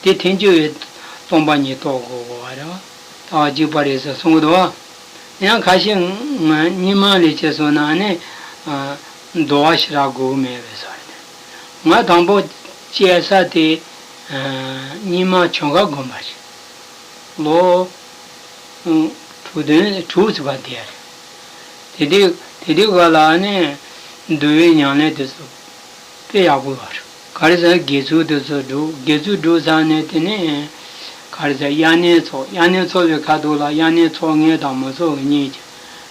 དགོས་རེད་བ། དེ་ཐལ་འགྱུར་བའི་སྟོང་པ་ཉིད་རྟོགས་དགོས་དགོས་པ་རེད་བ། ལྟ་བ་གཅིག་པ་རེད་ཟེར་གསུང་གི་འདུག་བ། ཡང་ཁ་ཤས་ང་རྙིང་མ་ལས་བྱས་སོང་ན་ནི་ཨ་འདུལ་བ་ཞེ་དྲག་དགོས་ཀྱི་མེད་པའི་བཟོ་རེད། ང་དང་པོ་སྐྱེས་ས་དེ་ཨ་རྙིང་མ་བྱང་ཁ་དགོན་པ་རེད། ལོ་ཨ་དྲུག་བདུན་དྲུག་ཙམ་པ་དེ་རེད། དེ་དུས་དེ་དུས་ག་ལ་ནི་འདུལ་བའི་ཉམས་ལེན་དེ་ཚོ་དཔེ་ཡག་པོ་ཡོད་རེད། ག་རེ་ཟེར་དགེ་ཚུལ་དེ་ཚོ་སྒྲུབ། དགེ་ཚུལ་སྒྲུབ་ཚར་ནས་དེ་ནས་ག་རེ་ཟེར་དབྱར་གནས་ཚོགས། དབྱར་གནས་ཚོགས་པའི་ཁ་ཐུག་ལ་དབྱར་གནས་ཚོགས་མཁན་དང་མི་ཚོགས་མཁན་གཉིས་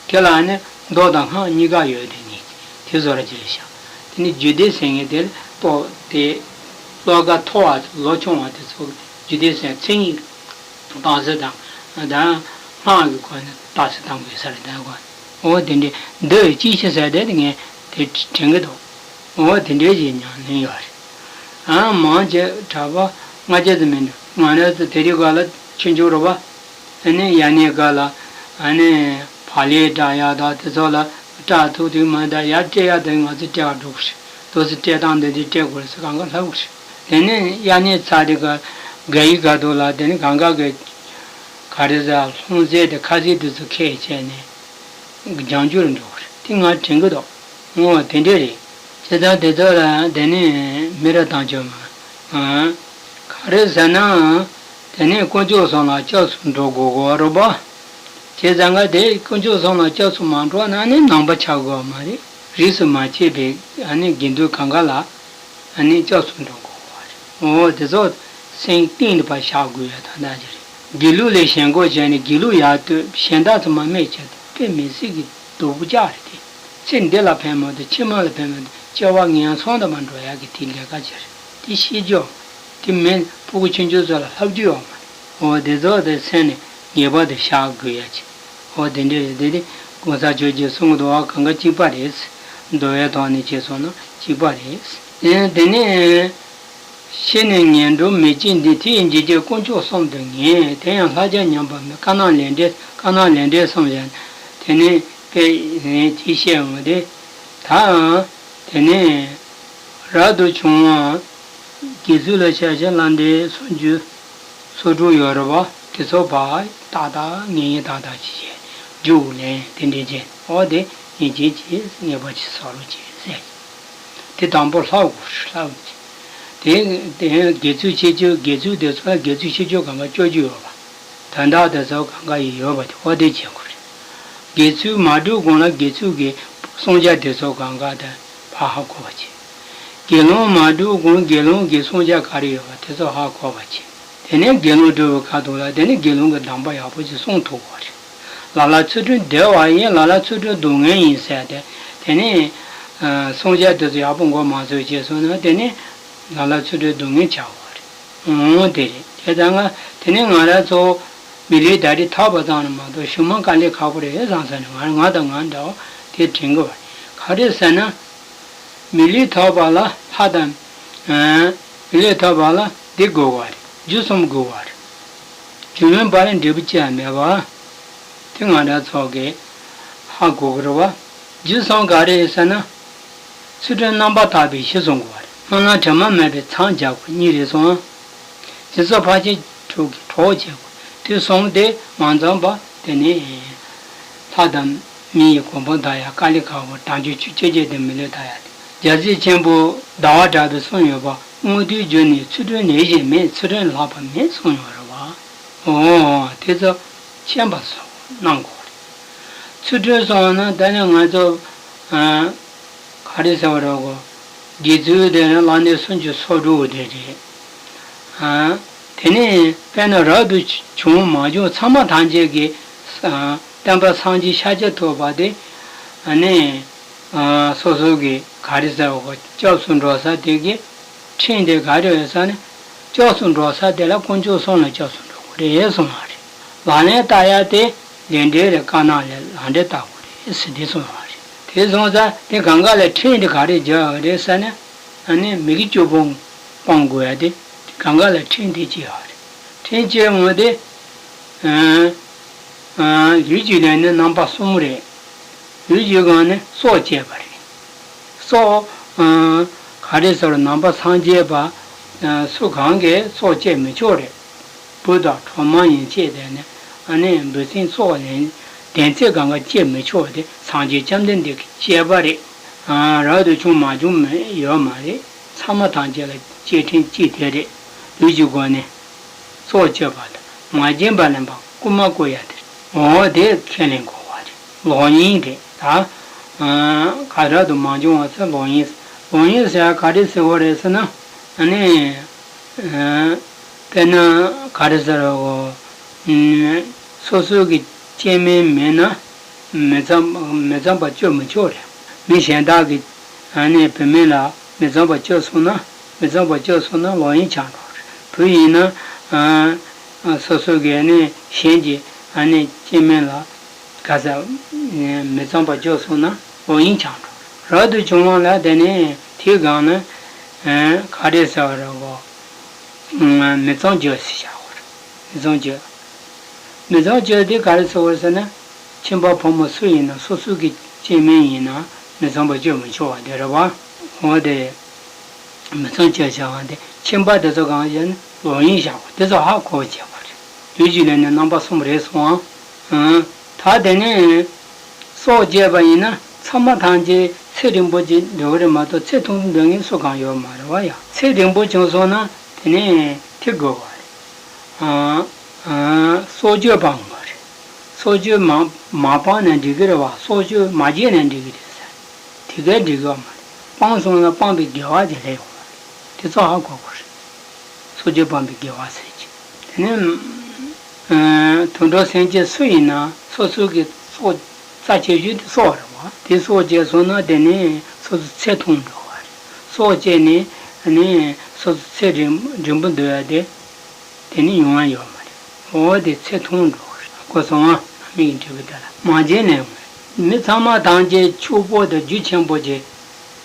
ཀྱི་དེ་ལ་ནི་མདོ་དང་སྔགས་གཉིས་ཀ་ཡོད། དེ་གཉིས་ཀྱི་དེ་བཟོ་ར་ཅིག་ལ་བཞག་དེ་ནི་རྒྱུད་སྡེ་ཟེར་མཁན་དེ་ལ་གཏོགས་ཏེ་བློ་ཁ་མཐོ་བ་ལོ་ཆུང་བ་དེ་ཚོ་རྒྱུད་སྡེ་ཟེར་མཚན་ཉིད་རྟགས་གསལ་དང་དང་སྔགས་ཀྱི་སྒོ་ནས་རྟགས་གསལ་དང་པོའི་ས་རེད། ད་གོ་འོ་དེ་འདྲའི་འདི་ཅི་ཞིག་ཟེར་དེ་ངས་དེ་དྲན་གྱི་འདུག་འོ་དེ་འདྲའི་ཞིག་ཉམས་ལེན་ཡོད་རེད། ཨ་མང་ཆེ་གྲྭ་པ་སྔ་རྗེས་སུ་མི་འདུག་ང་རང་ཚོ་དེ་རིང་ག་ལ་ཆོས་འབྱོར་རོ་བ། ཨ་ནི་དབྱར་གནས་སྐབས་ལ་ཨ་ནི་བག་ལེབ་བཀྲ་ཡག་དང་དེ་ཚོ་ལ་སྐྲ་ཐུག་དུས་མ་ད་ཡར་སྤྲད་ཡག་དེ་ང་ཚོ་སྤྲད་ག་འགྲོ་གི་རེད། དུས་སུ་སྤྲད་སྟངས་འདི་འདི་སྤྲད་དགོས་རེད་ཟེར་གང་ག་ལྷག་གི་རེད། དེ་ནས་དབྱར་གནས་ཚར་དེ་ག་དགའ་ཡི་ག་དུ་ལ་དེ་ནི་གང་ག་གི་ག་རེ་ཟ་ལྷུང་བཟེད་དེ་ཁ་ཟས་དེ་ཚོ་ཁྱེར་བྱས་ནས་ལྗང་རྒྱུ་རུ་འགྲོ་གི་རེད། དེ་ང་དྲན་གི་འདུག་འོ་དེ་འདྲ་རེད། བྱས་ཙང་དེ་ཚོ་ལ་དེ་ནས་མི་ར་བཏང་ཆོག་མ། ག་རེ་ཟེར་ན། དེ་ནས་དཀོན་མཆོག་གསུམ་ལ་སྐྱབས་སུ་འགྲོ་དགོས་དགོས་རེད་པ། བྱས་ཙང་ག་དེ་དཀོན་མཆོག་གསུམ་ལ་སྐྱབས་སུ་མ་འགྲོ་ན་ནི་ནང་པ་ཆགས་དགོས་མ་རེད། རིས་སུ་མ་ཆད་པའི་ཨ་ནི་དགེ་འདུན་གང་ག་ལ་ཨ་ནི་སྐྱབས་སུ་འགྲོ་དགོས་པ་རེད། འོ་དེ་ཚོ་སེམས་གཏིང་དུ་ཕར་བཞག་དགོས་ཡ་ད་ལྟ་ཅི་རེད། དགེ་ལུགས་ལ་ཞེན་ཁོག་བྱས་ནས་དགེ་ལུགས་ཡར་བསྟོད་གཞན་དག་ཚོ་མ་སྨད་བྱས་ཏེ་དཔེ་མི་སྲིད་ཀྱི་སྡུག་ཅག་རེད་དེ། ཚེ་འདི་ལ་ཕན་མ་གཏོགས་ཕྱི་མ་ལ་ཕན་མ་གཏོགས་སྐྱེ་བ་ངན་སོང་དུ་མ་འགྲོ་ཡག་གི་དེ་ལས་ཀ་ཅི་རེད། དེ་ཤེས་རྒྱུ། དེ་མིན་ཕྲུ་གུ་ཆུང་ཆུང་ཚོ་ལ་ལྷབ་རྒྱུ་ཡོད་མ་རེད། འོ་དེ་ཚོ་དེ་སེམས་ནས་ངེས་པར་དུ་བཞག་དགོས་ཡ་ཅིག་འོ་དེ་འདྲ་རེད། དེ་དེ་གོང་ས་མཆོག་གིས་གསུང་གི་འདུག་བ། གང་ག་གཅིག་པ་རེད། འདུལ་བའི་ཐོག་ནས་བྱས་སོང་ན་གཅིག་པ་རེད། དེ་དེ་ནས། ཤི་ནས་ངན་འགྲོར་མི་སྐྱེ་འདི། དེ་ཡི་འཇིགས་བྱེད་དཀོན་མཆོག་གསུམ་དུ་ངེས། དེ་ཡང་ལྷ་བརྒྱ་མཉམ་པ་མེད། དཀར་ནག་ལས་འབྲས་དཀར་ནག་ལས་འབྲས་གསུམ་ཡང་། དེ་ནས་དཔེ་ཅིག་བཤད་འོང་སྟེ། ད་དེ་ནས་རབ་ཏུ་བྱུང་བ་དགེ་ཚུལ་ལ་ཤཱཀྱ་ལྷ་འདྲེ་སུམ་ཅུ་སོ་དྲུག་ཡོད་རེད་པ། དེ་ཚོ་ཕར་ཏག་ཏག་ངེས་ངེས་ཏག་ཏག་ཅིག་བྱས། རྒྱུགས་ལེན་དེ་འདྲས་བྱས། འོ་དེ་ངེས་ཅན་གྱིས་ངེས་པ་ཅིག་བཟོ་རོགས་བྱེད་ཟེར། དེ་དང་པོ་ལྷ་དགོས་ལྷ་དགོས། དེ་དེ་དགེ་ཚུལ་ཆེ་ཆུང་དགེ་ཚུལ་དེ་ཚོ་ལ་དགེ་ཚུལ་ཆེ་ཆུང་གང་ག་སྐྱོར་རྒྱུ་ཡོད་པ། དོན་དག་དེ་ཚོ་གང་ག་ཡི་ཡོད་པ་དེ་འོ་དེ་བྱེད་དགོས་རེད། དགེ་ཚུལ་མ་སྒྲུབ་གོང་ལ་དགེ་ཚུལ་གྱི་བསྲུང་བྱ་དེ་ཚོ་གང་ག་དེ་ཕར་ཧ་གོ་བ་བྱེད། དགེ་སློང་མ་སྒྲུབ་གོང་དགེ་སློང་གི་བསྲུང་བྱ་ག་རེ་ཡོད་པ་དེ་ཚོ་ཧ་གོ་བ་བྱེད། དེ་ནས་དགེ་སློང་སྒྲུབ་པའི་ཁ་ཐུག་ལ་དེ་ནས་དགེ་སློང་གི་གདམས་པ་ཡག་པོ་ཅིག་གསུང་ཐུབ་དགོས་རེད། ལ་ལ་ཚུལ་ཁྲིམས་བདེ་བ་ཡིན། ལ་ལ་ཚུལ་ཁྲིམས་སྡུག་བསྔལ་ཡིན་ཟེར་ཏེ། དེ་ནས་བསྲུང་བྱ་དེ་ཚོ་ཡག་པོ་འགོ་མ་ཚུགས་བྱས་སོང་ན་དེ་ནས་ལ་ལ་ཚུལ་ཁྲིམས་སྡུག་བསྔལ་ཆགས་དགོས་རེད། འོང་དེ་རེད། དེ་ལྟར་ང་དེ་ནས་ང་རང་ཚོ་མི་ལུས་ད་རེས་ཐོབ་པ་ཙམ་ལ་མ་གཏོགས་གཞུག་མ་དཀའ་ལས་ཁག་པོ་རེད་བསམ་ས་ནས་ང་ང་དང་ང་འདྲ་བོ་དེ་དྲན་གི་བ་ག་རེ་ཟེར་ན། མི་ལུས་ཐོབ་པ་ལ་ལྷ་དང་། མི་ལུས་ཐོབ་པ་ལ་འདི་དགོས་པ་རེད། རྒྱུ་གསུམ་དགོས་པ་རེད། རྒྱུ་མེད་པ་ལ་འབྲས་བུ་ཅི་ཡང་མེད་པ། དེ་ང་རང་ཚོ་གིས་ཧ་གོ་གི་རེད་བ། རྒྱུ་གསུམ་ག་རེ་ཡིན་ཟེར་ན། ཚུལ་ཁྲིམས་རྣམ་པར་དག་པའི་གཞི་བཟུང་དགོས་པ་རེད། སྨོན་ལམ་དྲི་མ་མེད་པའི་མཚམས་སྦྱར་དགོས་གཉིས་རེད་སོང་། སྦྱིན་སོགས་ཕར་ཕྱིན་དྲུག་གི་གྲོགས་བྱེད་དགོས། དེ་གསུམ་དེ་མ་འཛོམས་པ་དེ་ནི། ལྷ་དང་མི་ཡི་གོ་འཕང་ཐོབ་ཡ་དཀའ་ལས་ཁག་པོ་དང་རྒྱུ་བཅུ་གཅིག་རྒྱུ་དེ་མི་ལུས་ཐོབ་ཡ་དེ། རྒྱལ་སྲས་ཆེན་པོ་ཟླ་བ་གྲགས་པས་གསུངས་ཡོད་པ། དངོས་དུས་རྒྱུ་ནི་ཚུལ་ཁྲིམས་ལས་གཞན་མེད། ཚུལ་ཁྲིམས་ལས་ལྷག་པ་མེད་གསུངས་ཡོད་རེད་བ། འོ་དེ་ཚོ་མཁྱེན་པ་སོགས་གནང་དགོས་རེད། ཚུལ་ཁྲིམས་སོགས་ནི་ད་ནི་ང་ཚོ། ག་རེ་ཟེར་བ་རེད་གོ། དགེ་ཚུལ་དེ་ནི་བླ་ནས་སུམ་ཅུ་སོ་དྲུག་དེ་རེད། དེ་ནས་དཔེར་ན་རབ་ཏུ་བྱུང་མ་བྱུང་ཚད་མ་ཐམས་ཅད་ཀྱི་སྟོན་པ་སངས་རྒྱས་ཤཱཀྱ་ཐུབ་པ་དེ་ནི་སོ་སོ་གི་ག་རེ་ཟེར་བ་གོ་སྐྱབས་སུ་འགྲོ་ས་དེ་གི་ཁྲིམས་དེ་ག་རེ་ཡོད་ས་ནི། སྐྱབས་སུ་འགྲོ་ས་དེ་ལ་དཀོན་མཆོག་གསུམ་ལ་སྐྱབས་སུ་འགྲོ་དགོས་རེད་གསུངས་པ་རེད། ལག་ལེན་བསྟར་ཡ་དེ་ལས་འབྲས་རེད། དཀར་ནག་ལས་ལག་འབྲས་བསྟར་དགོས་རེད་ཟེར་དེ་གསུངས་པ་རེད། དེ་སོང་ཙང་དེ་གང་ག་ལ་ཁྲིམས་དེ་ག་རེ་སྦྱར་བ་རེད་ཟེར་ན། ཨ་ནི་མི་དགེ་བཅུ་སྤོང་སྤོང་དགོས་ཡ་དེ་གང་ག་ལ་ཁྲིམས་དེ་གཅིག་ཡོད་རེད། ཁྲིམས་གཅིག་འོང་དེ། ལུས་ཀྱི་ལས་ནི་རྣམ་པ་གསུམ་རེད། ལུས་ཀྱི་སྒང་ནི་སྲོག་བཅད་པ་རེད། སྲོག་ག་རེ་ཟེར་ནང་པ་སངས་རྒྱས་པ་སུ་གང་གིས་སྲོག་བཅད་མི་ཆོག་རེད། བུ་དང་གྲོགས་མོ་ཡན་ཆད་དེ་ནི་ཨ་ནི་འབུ་སྲིན་སྲོག་ལན་དེ་ཚེ་གང་ག་བཅད་མི་ཆོག་དེ་སངས་རྒྱས་བཅོམ་ལྡན་འདས་ཀྱི་བཅས་པ་རེད། རབ་ཏུ་བྱུང་མ་བྱུང་མི་ཡོད་མ་རེད། ཚད་མ་ཐམས་ཅད་ལ་བཅས་ཁྲིམས་གཅིག་དེ་རེད། ལུས་ཀྱི་སྒོ་ནས་སྲོག་གཅོད་པ་དང་མ་བྱིན་པ་ལེན་པ་རྐུན་མ་རྐུ་ཡ་དེ་རེད། འོ་དེ་ཁས་ལེན་དགོས་པ་རེད། ལོག་གཡེམ་རེད་ད། ག་རབ་ཏུ་མ་བྱུང་བ་ཚེ་ལོག་གཡེམ། ལོག་གཡེམ་ཟེར་ཡ་ག་རེ་ཟེར་བ་རེད་ཟེར་ན། ཨ་ནི། དཔེར་ན་ག་རེ་ཟེར་བ་གོ། སོ་སོ་གི་སྐྱེ་དམན་མེད་ན། མི་ཚངས་མི་ཚངས་པ་སྤྱོད་མི་ཆོག་རེད། མི་གཞན་དག་གི་ཨ་ནི་བུད་མེད་ལ་མི་ཚངས་པ་སྤྱོད་སོང་ན། མི་ཚངས་པ་སྤྱོད་སོང་ན་ལོག་གཡེམ་ཆགས་འགྲོ་རེད། བུ་ཡིན་ན་ཨ་སོ་སོ་གི་ཨ་ནི་གཞན་གྱི་ཨ་ནི་སྐྱེ་དམན་ལ་ག་ས་མི་ཚངས་པ་སྤྱོད་སོང་ན་ལོག་གཡེམ་ཆགས་འགྲོ་རེད། རབ་ཏུ་བྱུང་བ་ལ་དེ་ནས་དེའི་སྒང་ན་ག་རེ་ཟེར་བ་རེད་གོ། མི་ཚངས་སྤྱོད་ཟེར་བྱ་བ་རེད། མི་ཚངས་སྤྱོད། མི་ཚངས་སྤྱོད་དེ་ག་རེ་ཟེར་བ་ཟེར་ན། ཁྱིམ་པ་ཕོ་མོ་སུ་ཡིན་ན་སོ་སོ་གི་སྐྱེ་དམན་ཡིན་ན་མི་ཚངས་པ་སྤྱོད་མི་ཆོག་པ་དེ་རེད་བ། འོ་དེ། མི་ཚངས་སྤྱོད་བྱ་བ་དེ་ཁྱིམ་པ་དེ་ཚོ་གང་ཡིན་ན་ལོག་གཡེམ་བྱ་བ་དེ་ཚོ་ཧ་གོ་བ་བྱེད་པ་རེད། ལུས་ཀྱི་ལས་ནི་རྣམ་པ་གསུམ་རེད་གསུངས་ཨང་། ད་དེ་ནས་སྲོག་བཅད་པ་ཡིན་ན་ཚད་མ་ཐམས་ཅད་ ཚེ་རིང་པོ་ཅིག་འགྲོ་གི་རེད་མ་གཏོགས་ཚེ་ཐུང་འགྲོ་མཁན་སུ་གང་ཡོད་མ་རེད་བ་ཡ། ཚེ་རིང་པོ་བྱུང་སོང་ན་དེ་ནས་དེ་དགོས་པ་རེད། ཨ་ཨ་སྲོག་གཅོད་སྤང་དགོས་རེད། སྲོག་གཅོད་མ་མ་སྤངས་ན་འགྲིག་གི་རེད་བ། སྲོག་གཅོད་མ་བཅད་ན་འགྲིག་གི་རེད་ཟེར། དེ་གས་འགྲིག་གི་ཡོད་མ་རེད། སྤངས་སོང་ན་སྤངས་པའི་དགེ་བ་དེ་སླེབས་ཡོང་བ་རེད། དེ་ཚོ་ཧ་གོ་དགོས་རེད། སྲོག་གཅོད་སྤངས་པའི་དགེ་བ་ཟེར་གྱི། དེ་ནས་ཨ་དུད་འགྲོ་སེམས་ཅན་སུ་ཡིན་ན་སོ་སོ་གི་སྲོག་རྩ་ཆེ་ཤོས་དེ་སྲོག་རེད་བ། དེ་སྲོག་བཅད་སོང་ན་དེ་ནས་སོ་སོ་ཚེ་ཐུང་འགྲོ་བ་རེད། སྲོག་བཅད་ནས་ནས་སོ་སོ་ཚེ་རིང་རིང་པོ་འདོད་ཡ་དེ་དེ་ནི་ཡོང་ཡ་ཡོད་མ་རེད། འོ་དེ་ཚེ་ཐུང་འགྲོ་བ་རེད། གོ་སོང་ང་། མིག་འབྲས་བུ་དེ་ལ་མ་བྱས་ནས། མི་ཚང་མ་ཐམས་ཅད་ཕྱུག་པོ་དང་རྒྱུ་ཆེན་པོ་ཅིག་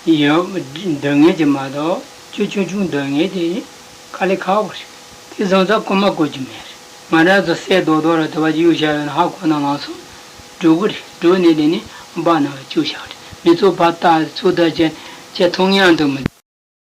ཡོད་འདོད་མཁན་ཅིག་མ་གཏོགས་རྒྱུ་ཆུང་ཆུང་འདོད་མཁན་དེ་དཀའ་ལས་ཁག་པོ་རེད། དེ་བཟོ་ཙང་རྐུན་མ་རྐུ་རྒྱུ་མེད་རེད། ང་རང་ཚོ་གསེར་རྡོག་རྡོག་ར་དེ་བ་གཡུག་བཞག་ཡོད་ན་ཧ་གོ་ན་ལངས་སོང་། འགྲོ་གི་རེད། འགྲོ་ནས་དེ་ནི་འབག་ནང་ལ་བཅུག་བཞག་རེད། མི་ཚོ་ཕར་ལྟ་ཚུར་ལྟ་བྱས་བྱས་མཐོང་ཡང་དུ་མི།